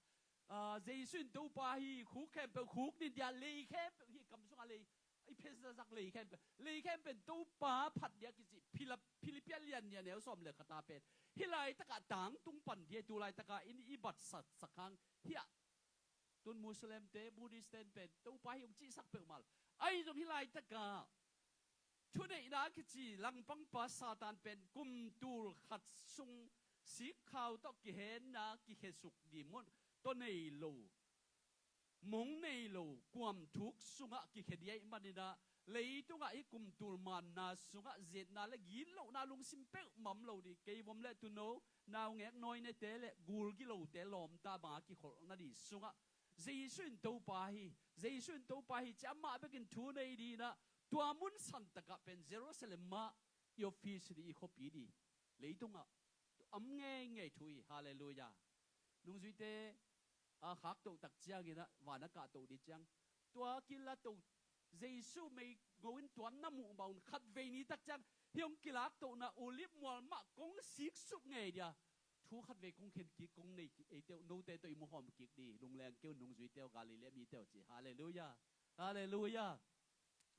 a, Jesu in Topa hi, khuk khempeuh khuk ni dia, lei khempeuh hi, kam sungah lei, i phe zazak lei khempeuh, lei khempeuh pen Topa phat dia kici, Philip-, Philippi a lian nih a neu sawm le khat ah pen, hih laitakah tangtung pan dia, tu laitakah in i batsatsak hang hiah. Tun Muslimte, Buddhistte in pen Topa hi hong cihsak peuhmah lo. Ahi zong hih laitakah thuneihna a kici langpangpa Satan pen kum tul khat sung sikkhau tawh kihenna, kikhesuk ding mun tawh nei lo, mong nei lo, kuamthuk sungah kikhia ding ahih maninah, leitungah hih kum tul manna sungah zetna le gitlohna lungsim peuhmah om lo ding. Kei vom le tuuno, naungek nawinete le gul gilote lawmta banga kikholh nading sungah Jesu in Topa hi, Jesu in Topa hi ci-a amah bekin thu nei dinah, tua mun santakah pen Jerusalem mah i office ding, i khuapi ding, leitungah am ngeingei thu hi. Halleluiah. Nungzuite a khaktoh tak cianginah van a kahtoh ding ciang, tua kilatoh Jesu meigo in tuam na muh mah un khatvei ni tak ciang hih hong kilaktohna Olive mual mah kong siksuk ngei dia, thu khatvei kong khen kik, kong nei kik, eite uh, note tawh i muhawm kik ding, lungleng kei un nungzuite uh, Galilee mite uh ci. Halleluiah. Halleluiah.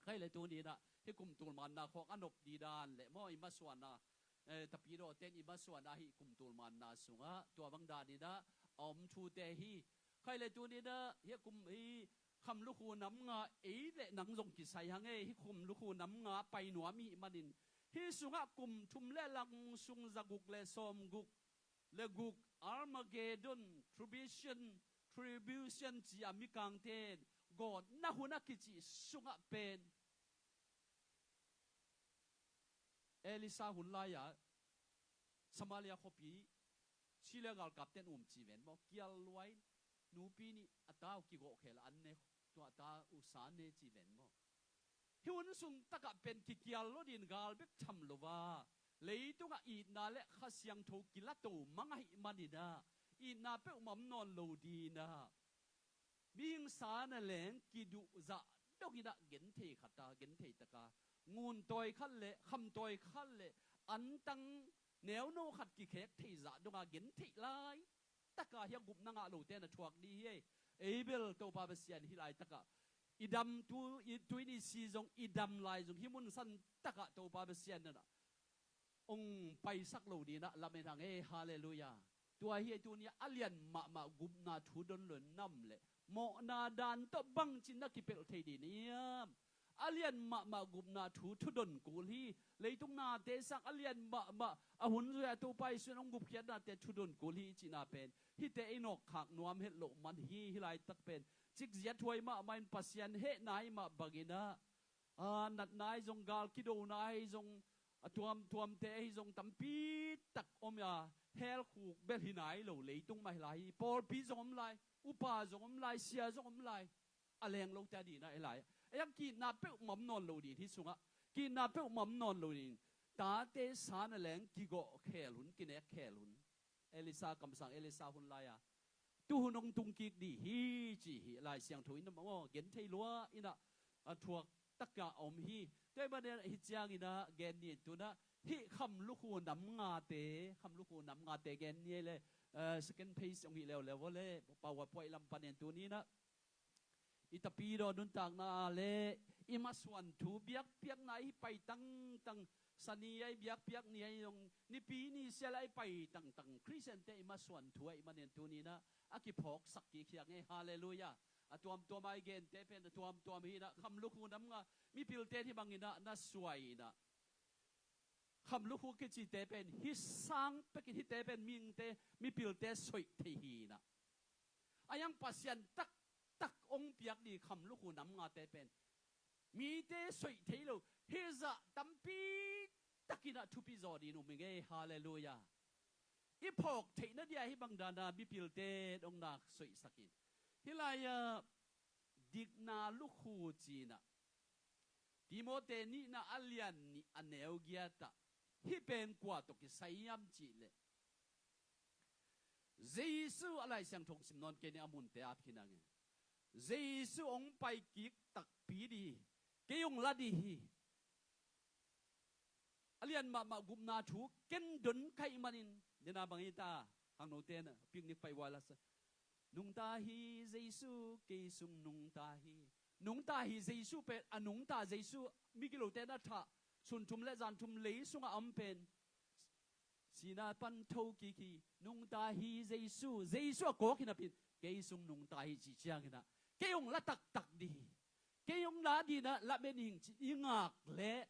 Khai le tuni inah hih kum tul manna khawng a nop ding dan le maw, i masuanna, eh, tapidawte in i masuanna hih kum tul manna sungah tua bang dan inah a om thute hi. Khai le tuni inah hih kum, hih kham lukhu nam nga, ei le nang zong kisai hang ei, hih kham lukhu nam nga pai nuam ihih manin, hih sungah kum thum le lang sung zaguk le sawmguk le guk, Armageddon, tribulation, tribulation ci-a mikangte in gawtna hun a kicih sungah pen, Elisha hun lai-a Samaria khuapi Syria galkapte in um ci ven maw, kial lua in nupi nih a ta uh kigawhkhel a an ne, tua a ta uh sa ne ci ven maw. Hih hun sung takah pen kikial lo ding, gal bek tham lo a, leitungah itna le Kha Siangtho kilato mang ahih maninah, itna peuhmah om nawn lo dinah, mihing sa na leng kiduh zah dong inah genthei khata, genthei taka, nguntawi khat le khamtawi khat le antang neuno khat kikhek thei zah donga gentheih lai taka hia gupna ngah lote na thuak ding hi. Ei bel Topa Pasian hih laitakah i dam tu, i tuini si zong, i dam lai zong hih mun santakah Topa Pasian nanah hong paisak lo dinah lamen hang ei. Halleluiah. Tua hi ei, tuni a lian mahmah gupna thu don lo in nam le mawhna dan tawh bangcin na kipelh thei ding hiam? a lian mahmah gupna thu thudon kul hi. Leitung nate sang a lian mahmah a hun zui a Topa Jesu in hong gupkhiatnate thudon kul hi i cihna pen hihte i nawkkhak nuam het loh man hi. Hih laitak pen cikziat huai mahmah in Pasian hehna i mah bangin ah, a natna ahi zong, gal kidona ahi zong, a tuamtuamte ahi zong tampi tak om a, hell khuk bel hi nai lo, leitung mah hi lai hi. Pawlpi zong om lai, upa zong om lai, sia zong om lai. A leng lote a dihna hi lai. A yang kitna peuhmah om nawn lo ding hi sungah. Kitna peuhmah om nawn lo ding. Tate san a leng kigawh khel hun, kinek khel hun. Elisa kamsang Elisa hun lai-a tuhun hong tung kik dih hi ci hi. Lai Siangtho in a maw gen thei lua in ah a thuak takah a om hi. Tua ahih manin ah hih ciangin ah gen ni in tu-in ah hih kham lukhu nam ngate, kham lukhu nam ngate gen ni ei le, eh, second page hong hih leuleu vua le, PowerPoint lam pan en tu-in ah i tapidaw nuntakna le i masuan thu biakpiakna i pai tangtang, Sani a i biakpiak ni ahi zong, Nipi ni sia le a i pai tangtang Khristiante i masuan thu ahih manin tu-in ah a kiphawksak kik hi hang e. Halleluiah. A tuamtuam a i gente pen a tuamtuam hi in ah, kham lukhu nam nga mipilte in hih bangin ah na suai in ah, kham lukhu kicite pen hih sang pekin hihte pen mihingte, mipilte soih thei hi in ah, a yang Pasian taktak hong piak ding kham lukhu nam ngate pen mite soih thei lo, hih zah tampi takin ah thupi zaw ding um hi ing e. Halleluiah. I phawk theihna dia hih bang dan a mipilte dong na soihsak in. Hih lai-ah dikna lukhu ci-in ah Timote nihna a lian nih a neu giat ah hih pen kua tawh kisai hiam cih leh, Jesu, a Lai Siangtho sim nawn kei ni, a munte ap khin hang e. Jesu hong pai kik takpi ding hi. Kei hong la ding hi. A lian mahmah gupna thu ken don ka hih manin, dena bang hi ta, khangnote in picnic pai ua la sa, nungta hi Jesu, kei sung nungta hi. Nungta hi Jesu pen, a nungta Jesu, migilote in a thah, sun thum le zan thum lei sungah a om pen, sihna pan tho kik hi, nungta hi Jesu, Jesu a kawk hi napi-in, kei sung nungta hi cih ciangin ah, kei hong la taktak ding hi. Kei hong la ding in ah lamen ing ci-in i ngak leh,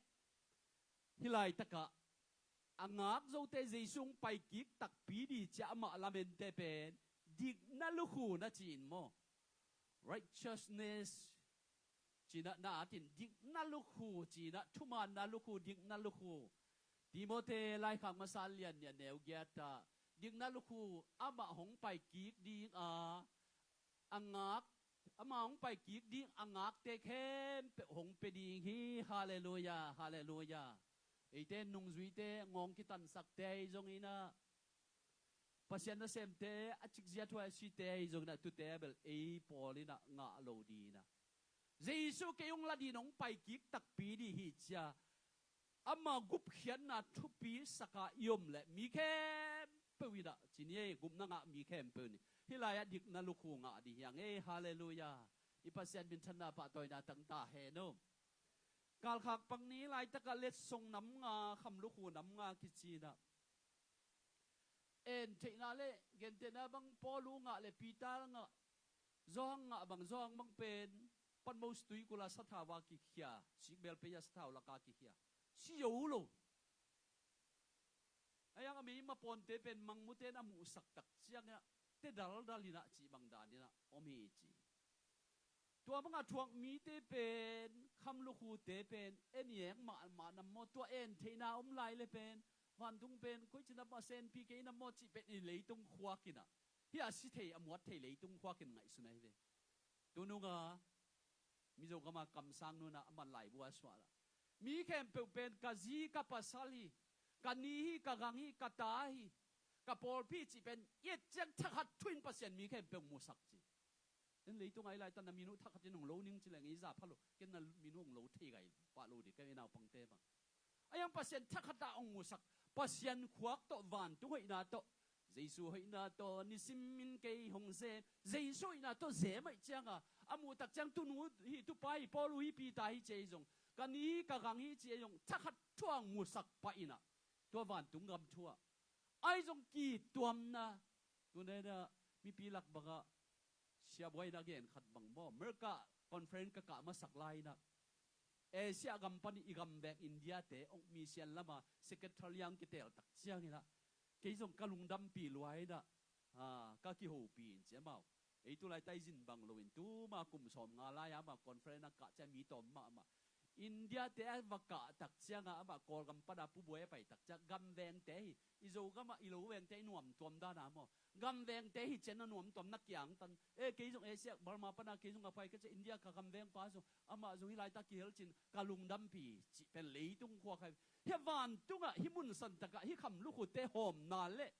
hih laitakah a ngak zote Jesu hong pai kik takpi ding ci-a amah lamente pen dikna lukhu na ci-in maw? Righteousness ci-in ah na at in, dikna lukhu ci-in ah, thumaanna lukhu, dikna lukhu. Timote laikhak masa a lian nih a neu giat ah, dikna lukhu amah hong pai kik ding a, a ngak, amah hong pai kik ding a ngakte khempeuh hong pia ding hi. Halleluiah, halleluiah. Eite nungzuite, ngawng kitansakte ahi zongin ah, Pasian nasemte, a cikzia thuai a site ahi zongin ah, tute bel ei pawl in ah ngah lo ding in ah, Jesu kei hong la ding in hong pai kik takpi ding hi ci-a ama gupkhiatna thupisak a i om leh mi khempeuh in ah ci ni ei, gupna ngah mi khempeuh in hih lai-ah dikna lukhu ngah ding hi hang ei. Halleluiah. I Pasian minthanna pahtawina tang ta hen aw. Kalkhak pang ni laitakah letsong nam nga, kham lukhu nam nga kici in ah, en theihna le gentehna bang Paulu ngah le Peter ngah, Johan ngah bang, Johan bang pen patmos tuikul a sathau a kikhia, sikbel pei a sathau laka kikhia, si zo lo. A yang a mei mapawnte pen mangmute in a muhsak tak ciangin ah, te daldal in ah cih bang dan in ah om hi ci. Tua banga thuak mite pen, kham lukhute pen en i eng mahmah nam maw? Tua en theihna om lai le pen, vantung pen koici nam a senpi kei nam maw cih pen i leitung khuak in ah, hih a si thei, a muat thei leitung khuak in ngaihsun ahi ve. Tunung a Mizo gama kamsang nunah a man laibu a suah lah, mi khempeuh pen ka zi ka pasal hi, ka ni hi, ka gang hi, ka ta hi, ka pawlpi cih pen i et ciang thakhat thu in Pasian mi khempeuh musak ci. En leitung ai laitan na minu thakhat in hong lo ning ci leng i za pha lo, ken na minu hong lo thei gai pah lo dih, ka i naupangte bang. A yang Pasian thakhat ah hong musak, Pasian khuak tawh, vantung hoihna tawh, Jesu hoihna tawh nisim in kei hong zem, Jesu hoihna tawh zem ahih cianga, a muhtak ciang tunu hi, tupa hi, Paulu hi, Peter hi ci ei zong, ka ni hi, ka gang hi ci ei zong, thakhat thu a hong musak pah in ah, tua vantung gam thu ah, ai zong kituamna, tunena mipi lak bangah, siabuai na gen khat bang maw, America conference ka kah masak lai in ah, Asia gam panin i gamveng India-te ong mission lama secretary-a ong kitel tak ciangin ah, kei zong ka lungdampi lua in ah, a, ka kihopih in ci amau. Ei tu laitak i zin bang loin tuma kum sawmnga lai-a amah conference a kah ciang mi tawm mahmah. India-te a va kah tak ciangah amah Kawlgam pana Pu Buai a pai tak ciang gamvengte hi, i Zogamah i lo vengte i nuamtuam dana maw, gamvengte hi cian a nuamtuam na kiangtan. E, kei zong Asia Burma pana kei zong a pai ka ciang India ka gamvengpa zong amah zong hih laitak kihel cin ka lungdampi cih pen leitung khua khai. Hih vantungah hih mun santakah hih kham lukhute hawmna le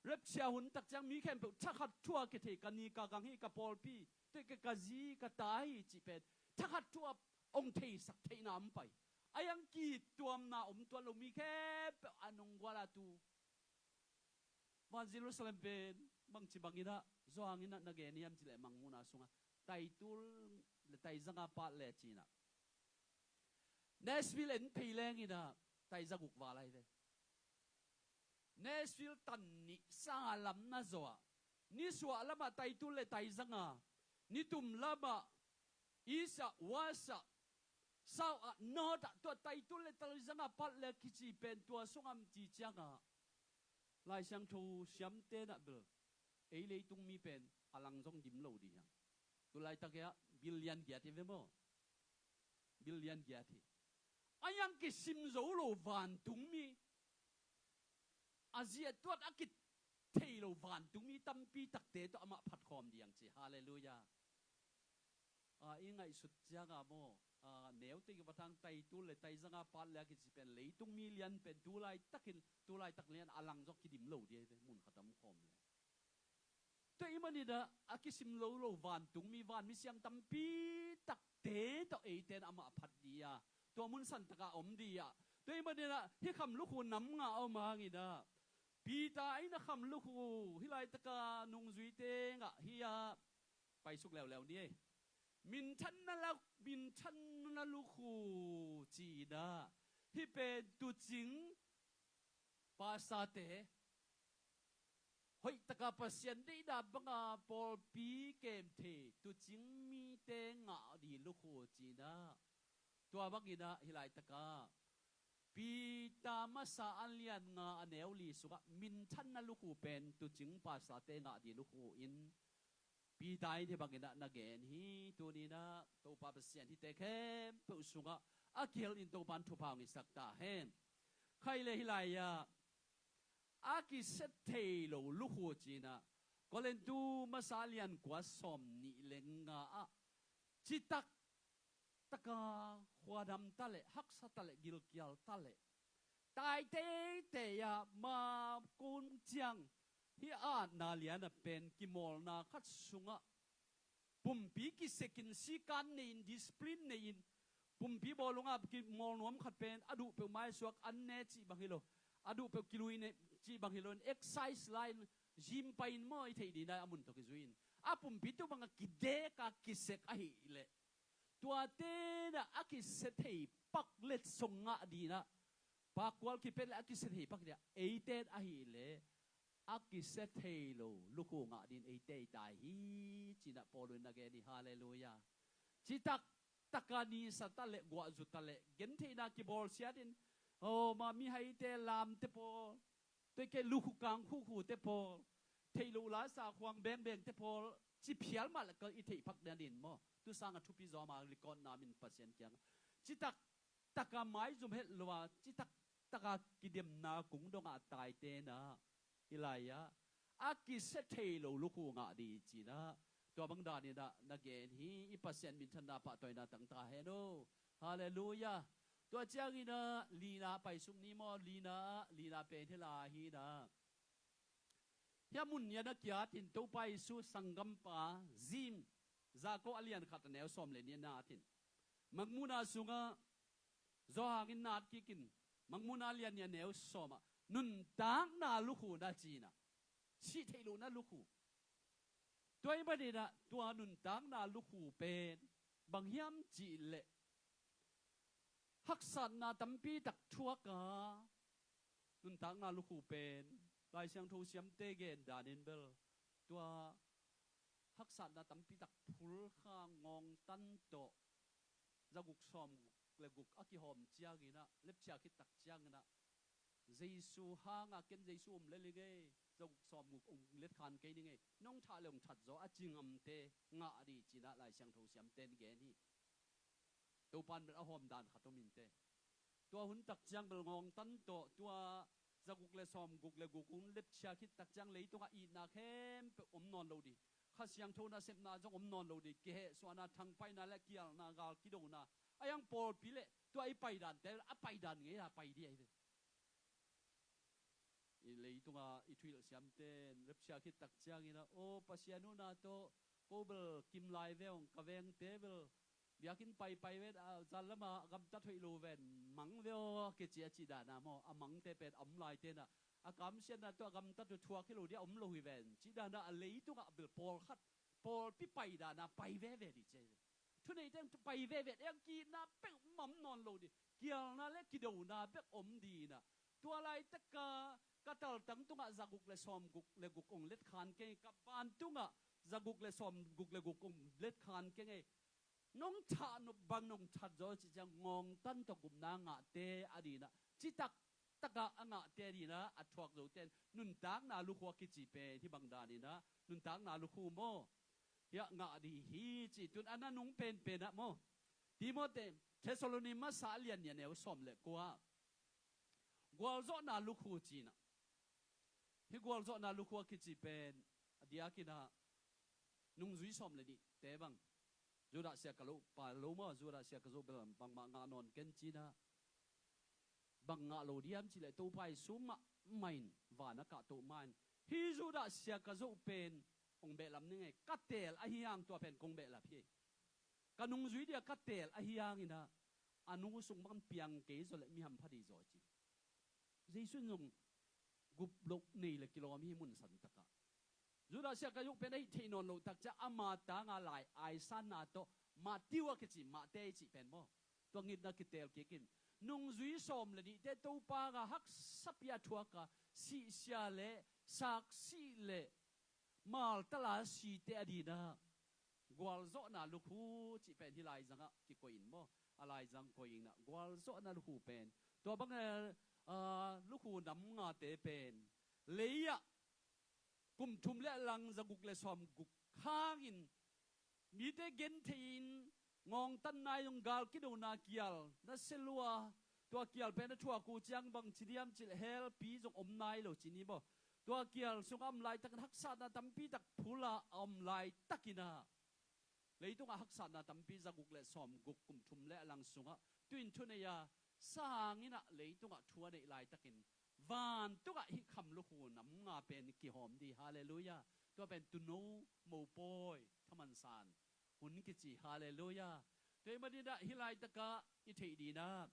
rapture hun tak ciang mi khempeuh thakhat thu-a kithei, ka ni ka gang hi, ka pawlpi, tua ka, ka zi ka ta hi cih pen thakhat thu-a ong theisak theihna om pai. A iang kituamna om tuan lo mi khempeuh a nungguala tu. Van Jerusalem pen bangci bangin ah, zua hangin ah na gen hiam cih leh Mangmuhna sungah taitul le taizanga pat le cinah Nashville en phei lengin ah taizaguk val ahi ve. Nashville tan nih sanga lam na zawh a, nisuah lamah taitul le taizanga, nitum lamah east ah, west ah, south ah, north ah, tua taitul le taizanga pat le kici pen tua sungah om ci ciangah Lai Siangtho siamte nah bel ei leitung mi pen a lang zong dim lo dih hiang. Tu laitak ah billion giat hi ve maw? Billion giat hi. A iang kisim zo lo vantungmi, a zia tuat a kithei lo vantungmi tampi takte tawh amah phatkhawm dih hiang ci. Halleluiah. A, i ngaihsut cianga maw, a, neute ki va thang taitul le taizanga pat le a kici pen leitung mi lian pen tu laitakin, tu laitak lian a lang zong kidim lo dih hi ve, mun khat a om khawm le. Tua ahih manin ah a kisim lo lo vantungmi, vanmi siang tampi takte tawh eite in amah phat dih a, tua mun santakah om dih a. Tua ahih manin ah hih kham lukhu nam nga a om hangin ah Peter in a kham lukhu hih laitaka nungzuite ngah hi a, paisuk leuleu ni ei. Minthanna lak, minthanna lukhu ci-in ah hih pen tuucing pastorte, hoihtaka Pasian deihna banga pawlpi kem thei tuucing mite ngah dih lukhu ci-in ah, tua bangin ah hih laitaka Peter masa a lian nga a neu li sungah minthanna lukhu pen tuucing pastorte ngah dih lukhu in Peter in hih bangin ah na gen hi. Tuni-in ah Topa Pasian hihte khempeuh sungah a kihel in Topa in thupha hong hisak ta hen. Khaile hih lai-ah a kisia thei lo lukhu ci-in ah Korintu masa lian kua sawm nih le nga ah citak taka khuadam ta leh, haksa ta leh, gilkial ta leh, tai teitei ah ma kun ciang hih a atna lian a pen kimawlna khat sungah pumpi kisekin sikan nei-in, discipline nei-in, pumpi bawlungah kimawl nuam khat pen a duh peuh maisuak an ne cih bang hi lo, a duh peuh kilui ne cih bang hi lo in, exercise lai-in, gym pai-in maw i theih dih nai a mun tawh kizui-in a pumpi tu bangah kidek a kisek ahih leh tuate nah a kisia thei pak letsong ngah dih nah, pakkual kipet le a kisia thei pak dih ah eite in ahih leh a kisia thei lo lukhu ngah dih in eite i tai hi ci-in ah Paul in na gen hi. Halleluiah. Citak taka nisa ta leh, guahzu ta leh, gentheihna kibawlsiat in, aw ma mihaite lamte pawl, tua i kei lukhu kang khukhute pawl, theih loh lasa khuang bengbengte pawl ci phial mah leh ka i theih phak ding a din maw? Tu sangah thupi zaw ma likawtna min Pasian kiangah citak taka maizum het lo a, citak taka kidemna kung dongah a taite nah hih lai-ah a kisia thei lo lukhu ngah dih ci-in ah tua bang danin ah na gen hi. I Pasian minthanna pahtawina tang ta hen aw. Halleluiah. Tua ciangin ah lina paisuk ni maw, lina, lina pen hih lai hi nah. Hih a mun ni-a na kiat in Topa Jesu sanggampa Zim, Jakob a lian khat a neu sawm le nih na at in, Mangmuhna sungah Johan in na at kik in, Mangmuhna lian nih a neu sawm ah nuntakna lukhu na ci-in ah, sih theih lohna lukhu. Tua ahih manin ah tua nuntakna lukhu pen bang hiam cih leh haksatna tampi tak thuak a, nuntakna lukhu pen Lai Siangtho siamte gen danin bel tua haksatna tampi tak phulkha ngawngtan tawh zaguk sawmguk le guk a kihawm cianginah, lepchia khit tak cianginah, Jesu hanga ken Jesu om le ling ei, zaguk sawmguk ong letkhan kei ning ei, nong thah le ong that zaw a ci ngamte ngah dih cinah Lai Siangtho siamten gen hi. Topan bel a hawm dan khat om inteh. Tua hun tak ciang bel ngawngtan tawh tua zaguk le sawmguk le guk hun lepchia khit tak ciang leitungah itna khempeuh om nawn lo dih. Kha Siangtho nasepna zong om nawn lo dih. Kihehsuahna, thangpaihna le kialna, gal kidona, a iang pawlpi le tua i paidante a paidan ngei a pai dih ahi ve. I leitungah i thuhilh siamten lepchia khit tak cianginah, aw, Pasian una tawh ko bel kim lai ve ong, ka vengte bel biakinn paipai ven, a zan lamah gamtat hoih lo ven, mang ve aw kici a cih dana maw, a mangte pen a om laitenah a kamsiatna tawh a gamtat uh thuak hi lo dia om lo hi ven cih dana a leitungah bel pawlkhat pawlpi pai dana pai veve dih ci ahi ve. Thuneite pai veve, eng kihna peuh om nawn lo dih. Kialna le kidona bek om dinah, tua laitaka ka taltang tungah zaguk le sawmguk le guk ong letkhan kei, ka vantungah zaguk le sawmguk le guk ong letkhan kei ngei. Nong thah nop bang nong that zaw cih ciang ngawngtan tawh gupna ngahte a dinah, citak takah a ngahte a dinah a thuak zoten nuntakna lukhu a kici pen hih bang daninah nuntakna lukhu maw, hiah ngah dih hi ci. Tun a na nung penpenah maw, Timote, Thesalonika masa a lian nih a neu sawm le kua, gualzawhna lukhu cinah, hih gualzawhna lukhu a kici pen a diakinah nungzui sawm le nihte bang, Judah sia ka loh pa lo maw, Judah sia ka zoh bel bangmah ngah nawn ken cinah, bang ngah lo diam cileh Topa Jesu mahmah in van a kahtoh ma-in, hih Judah sia ka zoh pen ong behlap ning ei, ka teel ahi hang tua pen kong behlap hi. Ka nungzui dia ka teel ahi hanginah a nu sung bang piang kei zaw le mi hampha dih zaw ci. Jesu in zong gup loh nei le kilawm hi mun santakah. Judah sia ka zoh pen a hih theih nawn loh tak ciang ama tanga lai aisanna tawh Matthew a kici, Matthai cih pen maw, tua ngitna kiteel kikin nungzui sawm le nihte Topa ga haksa pia thuaka sihsia le saksih le maltala site a dinah gualzawhna lukhu cih pen hih laizangah kikoih in maw, a laizang koih innah gualzawhna lukhu pen, tua bang, eh, ah, lukhu nam ngate pen lei-ah kum thum le a lang zaguk le sawmguk hangin mite genthei-in ngawngtan nai zong, gal kidona kial na selua, tua kial pen a thuak uh ciang bang ci diam cileh helpi zong om nai lo ci ni maw. Tua kial sungah om laitakin haksatna tampi tak phula a om laitakinah leitungah haksatna tampi zaguk le sawmguk kum thum le a lang sungah tuin thunei a sanginah leitungah thu a neih laitakin vantungah hih kham lukhu nam nga pen kihawm dih. Halleluiah. Tua pen tuuno mopawi thamansan hun kici. Halleluiah. Tua ih maninah hih laitakah i theih dinah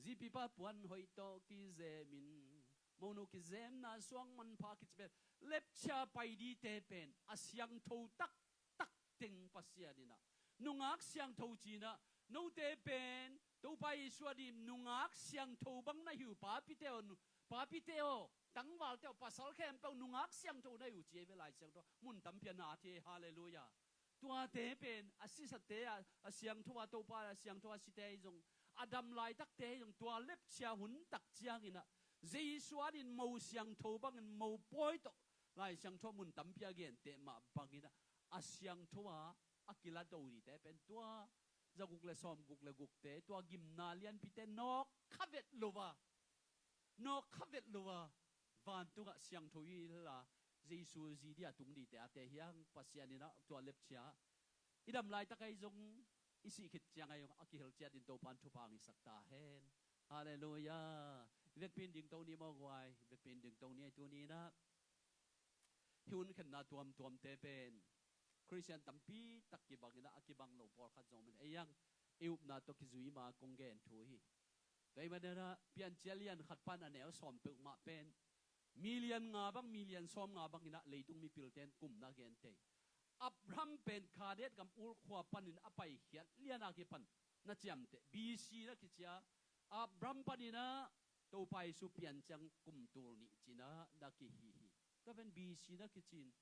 zipipa puan hoih tawh kizemin monu kizemna suang manpha kici pen lepchia pai dite pen a siangtho taktak teng Pasian inah nungak siangtho cinah note pen Topa Jesu a dim nungak siangtho bang na hi uh, papite aw, papite aw, tangvalte aw, pasal khempeuh nungak siangtho na hi uh ci ei ve Lai Siangtho. Mun tampi a na thei. Halleluiah. Tuate pen a sisate a, a siangtho a, Topa a siangtho a site ahi zong, a dam laitakte ahi zong tua lepchia hun tak cianginah Jesu a din mo siangtho bangin mopawi tawh Lai Siangtho mun tampi a genteh mah banginah a siangtho a a kila do dite pen tua zaguk le sawmguk le gukte, tua gimna lianpite nawk kha vet lo a, nawk kha vet lo a, vantungah siangtho i hela Jesu zi dia tung dite a te hiang Pasian inah tua lepchia i dam laitak ahi zong, i sih khit ciang ahi zong a kihel ciat in Topan thupha ngisak ta hen. Halleluiah. I vekpi in dingto ni maw guai, i vekpi in dingto ni ahi tuni inah hih hun khenna tuamtuamte pen Khristian tampi tak kibanginah a kibang lo pawlkhat zong om in ei ang, i upna tawh kizui ma kong gen thu hi. Tua ih maninah Piancil lian khat pan a neu sawm peuhmah pen million nga bang, million sawm nga banginah leitung mipilten kumna gentei. Abraham pen Kadesh gam Ur khua panin a paikhiat liana kipan na ciamteh, B C na kicia, Abraham paninah Topa Jesu pianciang kum tul nih cinah na kihi hi. Tua pen B C na kicin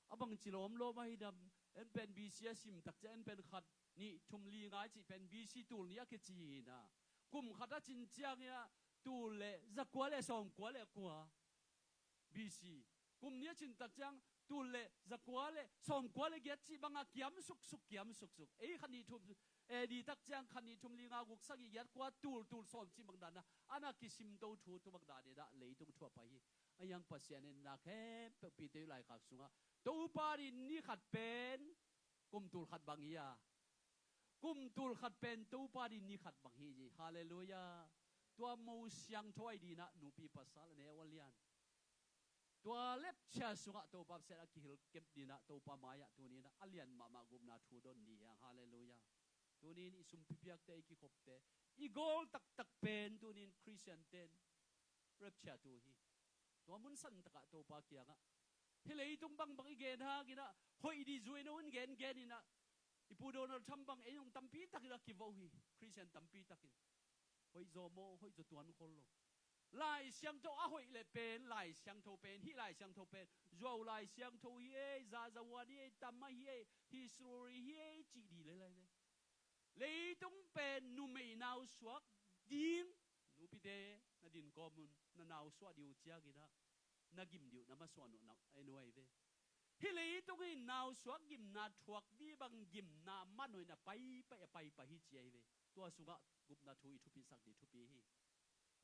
a bangci lawmlawm ahi dam, En pen B C a sim tak ciang en pen khat, nih, thum, li, nga i cih pen B C tul nih a kici hi na. Kum khat a cin ciangin ah tul le zakua le sawmkua le kua B C. Kum nih a cin tak ciang tul le zakua le sawmkua le giat cih bangah kiam suksuk, kiam suksuk. Ei khat nih thum, A D tak ciang khat nih thum li nga guk sagih giat kua tul tul sawm cih bang dan ah a na kisimto thu, tua bang dan in ah leitung thu a pai hi. A hiang Pasian in na khempeuh Peter i laikhak sungah Topa din ni khat pen kum tul khat bang hi a, kum tul khat pen Topa din ni khat bang hi ci. Halleluiah. Tua mo siangtho ahi dinah nupi pasal a neu a lian. Tua lepchia sungah Topa Pasian a kihilkep dinah Topa mai-ah tuni inah a lian mahmah gupna thu don ni hiang. Halleluiah. Tuni in i sumpi piakte, i kikhopte, i gawl taktak pen tuni in Khristian ten rapture tu hi. Tua mun san takah Topa kiangah hih leitung bangbang i gen hanginah hoih dih zui no in gengen inah i Pu Donald Trump bang ei zong tampi takin a kivoh hi. Khristian tampi takin hoih zaw maw, hoih zaw tuan khol lo. Lai Siangtho a hoih le pen, Lai Siangtho pen, hih Lai Siangtho pen zuau Lai Siangtho hi ei, zazawan hi ei, tam ahi ei, history hi ei cih dih le lai le. Leitung pen numei nausuak ding, nupite na din kawm un, na nausuah dih uh cianginah na gim dih uh, na masuah uh na en uh ahi ve. Hih leitung in nausuak gimna thuak dih bang gimna manawh in a paipai a paipai hi ci ahi ve. Tua sungah gupna thu i thupisak dih thupi hi.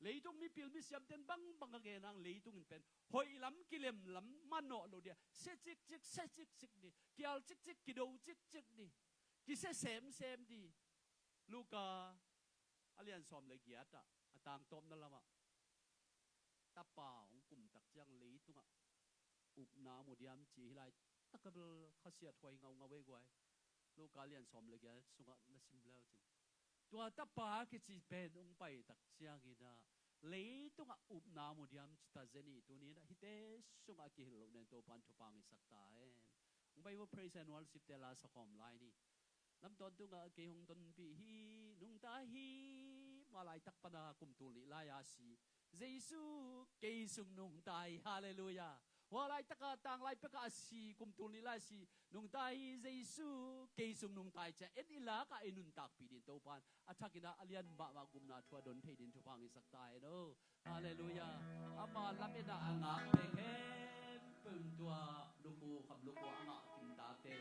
Leitung mipil misiamten bangbang a gen hang leitung in pen hoih lam, kilem lam, manawh lo dih a, sia cikcik, sia cikcik dih, kial cikcik, kido cikcik dih, kisia semsem dih. Luka a lian sawm le giat ah a tangtawpna lamah tapa hong kum tak ciang leitungah upna mu diam ci hi lai. Takabel khasiat huai ngaungau ei guai. Luka lian sawm le giat sungah na sim leu cin tua tapa kici pen hong pai tak cianginah leitungah upna mu diam ci ta zen hi. Tuni inah hihte sungah a kihilh loh nen Topan thupha ngisak ta hen. Hong pai uh a praise and worship te la sakhawm lai ni. Lam tawntungah kei hong tonpih hi, nungta hi. Hua laitak pana kum tul nih lai-a si Jesu kei sung nungta hi. Halleluiah. Hua laitaka tanglai pekah a si, kum tul nih lai a si, nungta hi Jesu kei sung nungta hi ci-a en i lakah i nuntakpih din Topan a thakinah a lian mahmah gupna thu a don thei din thupha ngisak ta hen aw. Halleluiah. Ama lametna a ngahte khempeuh in tua lukhu kham lukhu a ngah kimtate,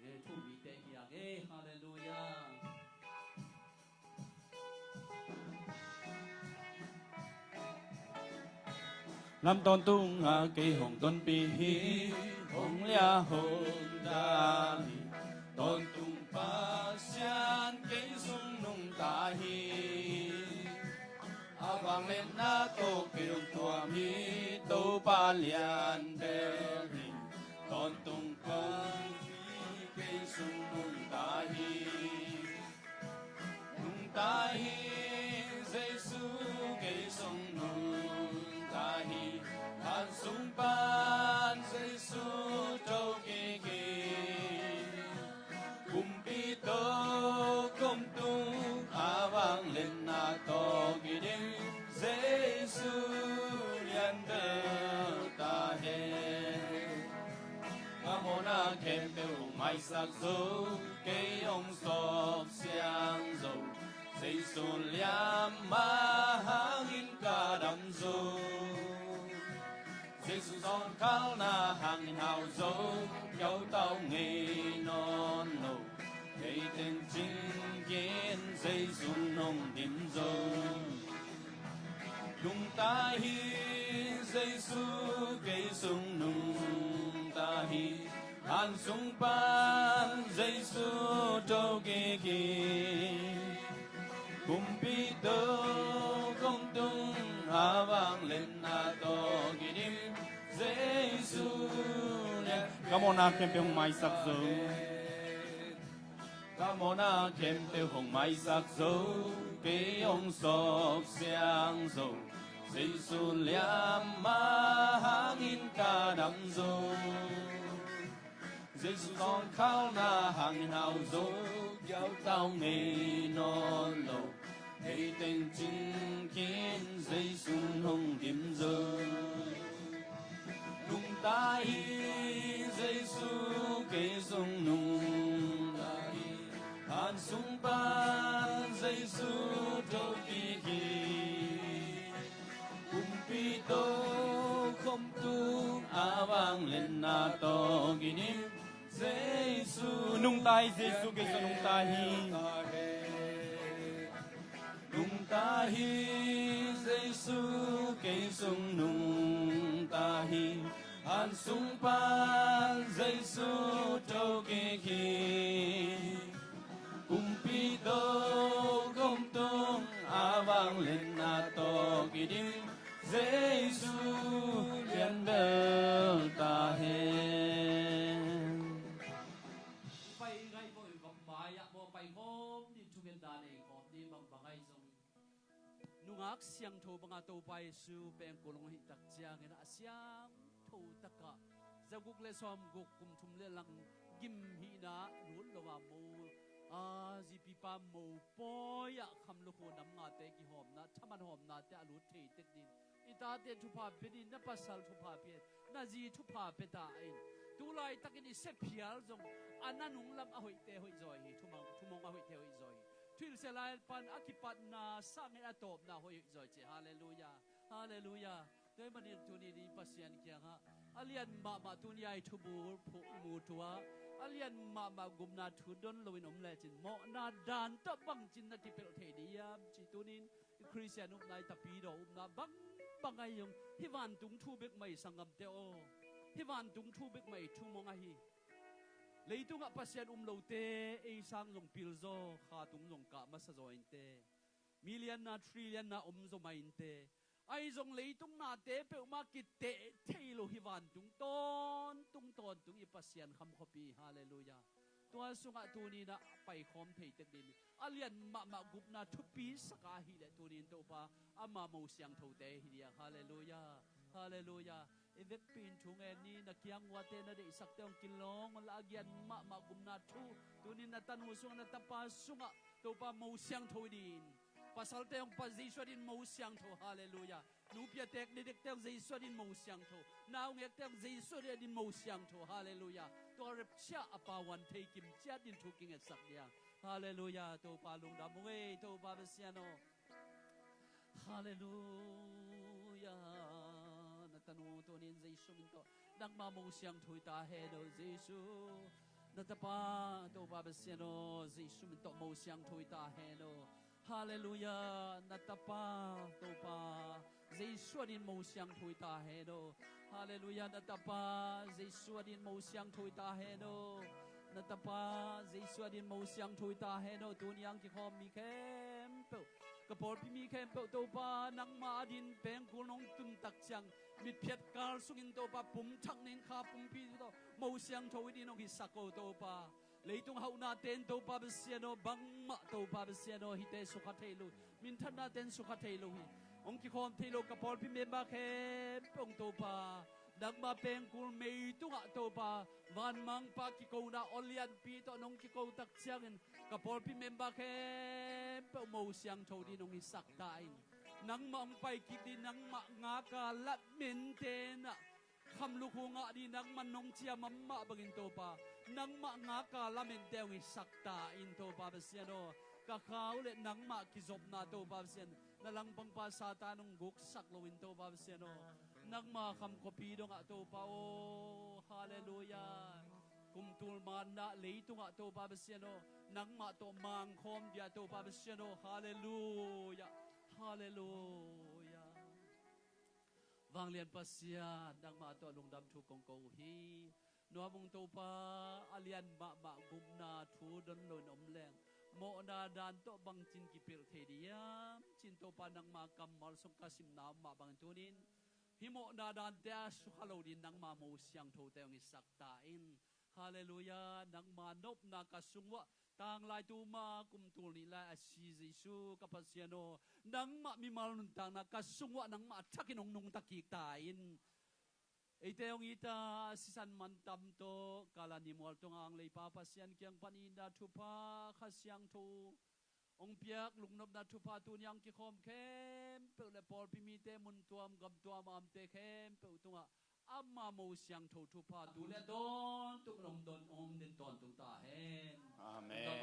eh, thumite hi a ngei. Halleluiah. Lam tawntungah kei hong tonpih hi, hong lia hong dal hi, tawntung Pasian kei sung nungta hi. A vangliatna tawh kei hong tuam hi, Topa lian bel hi, tawntung kong hi, kei sung nungta hi. Nungta hi, Jesu kei sung nungta hi, han sung pan Jesu to kik hi. Kumpi tawh kom tung a vangliatna tawh kidim, Jesu lian bel ta hen. Ka mawhna khempeuh hong maisak zo, kei hong sawp siang zo, Jesu liam mah hangin ka dam zo. Jesu zawngkhalna hangin hau zo, kiautau ngei nawn lo, kei teng cingkin Jesu nong dim zo. Nungta hi, Jesu kei sung nungta hi, han sung pan Jesu to kik hi. Kumpi tawh kom tung a vangliatna tawh kidim, Jesu lian. Ka mawhna khempeuh hong maisak zo. Ka mawhna khempeuh hong maisak zo, kei hong sawp siang zo, Jesu liam mah hangin ka dam zo. Jesu zawngkhalna hangin hau zo, kiautau ngei nawn lo, kei teng cingkin Jesu nong dim zo. Nungta hi, Jesu kei zong nungta hi. Han sung pan Jesu tho kik hi. Kumpi tokhom tung a vangliatna tawh kidim. Jesu nungta hi, Jesu kei zong nungta hi. Nungta hi, Jesu kei zong nungta hi. Han sung pan Jesu tho kik hi. Kumpi tokhom tung a vangliatna tawh kidim. Jesu lian bel ta hen. Pai ngai maw, i va mai ah maw, pai khawm ding, thungetna nei khawm ding, bangbang ahi zong nungak siangtho banga Topa Jesu pengkul hong hih tak ciangin a siangtho takah zaguk le sawmguk, kum thum le lang gim hihna lut lo a mo, a zipipa mopawi ah khamlukhu nam ngate kihawmna, thaman hawmnate a lut thei tek ding. I tate thupha pia ding, na pasal thupha pia, na zi thupha pia ta in. Tu laitakin i sephial zong a na nunglam a hoihte hoih zaw hi, thumong, thumong a hoihte hoih zaw hi. Thuhilhsia lai pan a kipatna sangin a tawpna hoih hoih zaw hi ci. Halleluiah. Halleluiah. Tua ahih manin tuni ni Pasian kiangah a lian mahmah tuni a i thubul phuh i mutuah a lian mahmah gupna thu don loin om lecin mawhna dan tawh bangcin na kipelh thei ding hiam ci tunin i Khristian upna, i tapidaw upna bangbang ahi zong hih vantung thu bek mah i sanggamte aw. Hih vantung thu bek mah i thumong ahi. Leitungah Pasian um lote ei sang zong pilzaw, kha tung zong kah masa zaw inte. Million-na, trillion-na om zaw mah inte. Ahi zong leitung nate peuhmah kiteh thei lo hih vantung tawntung tawntung i Pasian kham khuapi. Halleluiah. Tua sungah tuni-in ah paikhawm thei tek ding. A lian mahmah gupna thupi saka hileh tuni-in Topa ama mo siangthote hi ding. Halleluiah. Halleluiah. I vekpi in thu ngen ni, na kiang uate na deihsakte hong kilawng unla, a lian mahmah gupna thu tuni-in na tanu sungah, na tapa sungah Topa mo siangtho hi ding. Pasalte hong pa Jesu adin mo siangtho. Halleluiah. Nupi a tek dekdekte hong Jesu adin mo siangtho. Naungekte hong Jesu adin mo siangtho. Halleluiah. Tua rapture a pauan thei kim ciat ding thu kingetsak ding. Halleluiah. Topa lungdam ung ei, Topa Pasian aw. Halleluiah. Na tanu tuni-in Jesu min tawh nangma mo siangtho hi ta hen aw Jesu. Na tapa Topa Pasian aw, Jesu min tawh mo siangtho hi ta hen aw. Halleluiah. Na tapa Topa Jesu adin mo siangtho hi ta hen aw. Halleluiah. Na tapa Jesu adin mo siangtho hi ta hen aw. Na tapa Jesu adin mo siangtho hi ta hen aw. Tuni-in hong kikhawm mi khempeuh, ka pawlpi mi khempeuh Topa nangma adin pengkul nong tun tak ciang mitphiat kal sungin Topa pumthak nin kha pumpi tawh mo siangtho hi ding hong hisak aw Topa. Leitung hauhnate in Topa Pasian aw, bangmah Topa Pasian aw, hihte sukha thei lo, minthanna ten sukha thei lo hi. Hong kikhawm thei lo ka pawlpi member khempeuh hong Topa, nangma pengkul mei tungah Topa, vanmangpa kikona aw lianpi tawh nong kiko tak ciangin ka pawlpi member khempeuh mo siangtho ding hong hisak ta in. Nangmah hong paikik ding, nangmah ngaka lamente'n ah khamlukhu ngah ding nangman nong ciam mah bangin Topa, nangmah ngaka lamente hong hisak ta in Topa Pasian aw. Ka khau le nangmah kizopna Topa Pasian, na langpangpa Satan hong guksak loin Topa Pasian aw. Nangma kham khuapi dongah Topa aw. Halleluiah. Kum tul manna leitungah Topa Pasian aw, nangmah tawh mangkhawm dia Topa Pasian aw. Halleluiah. Halleluiah. Vanglian Pasian, nangmah tawh lungdam thu kong ko uh hi. Nuam ung Topa, a lian mahmah gupna thu don loin om leng mawhna dan tawh bangcin kipelh thei ding hiam ci-in Topa nangma kammal sung ka simna om mah bangin tuni-in hih mawhna dante a sukha lo ding nangma mo siangthote hong hisak ta in. Halleluiah. Nangma nopna ka sung uah tanglai tuma kum tul nih lai a si Jesu ka Pasian aw, nangmah mimal nuntakna ka sung uah nangmah a thakin hong nungta kik ta in. Eite hong it a sisan mantam tawh Kalvari mual tungah hong leipa Pasian kiang pan itna thupha, Kha Siangtho hong piak lungnopna thupha tuni-in hong kikhawm khempeuh le pawlpi mite mun tuam gam tuam a omte khempeuh tungah ama mo siangtho thupha tu le a tawntung lungdon om den tawntung ta hen. Amen.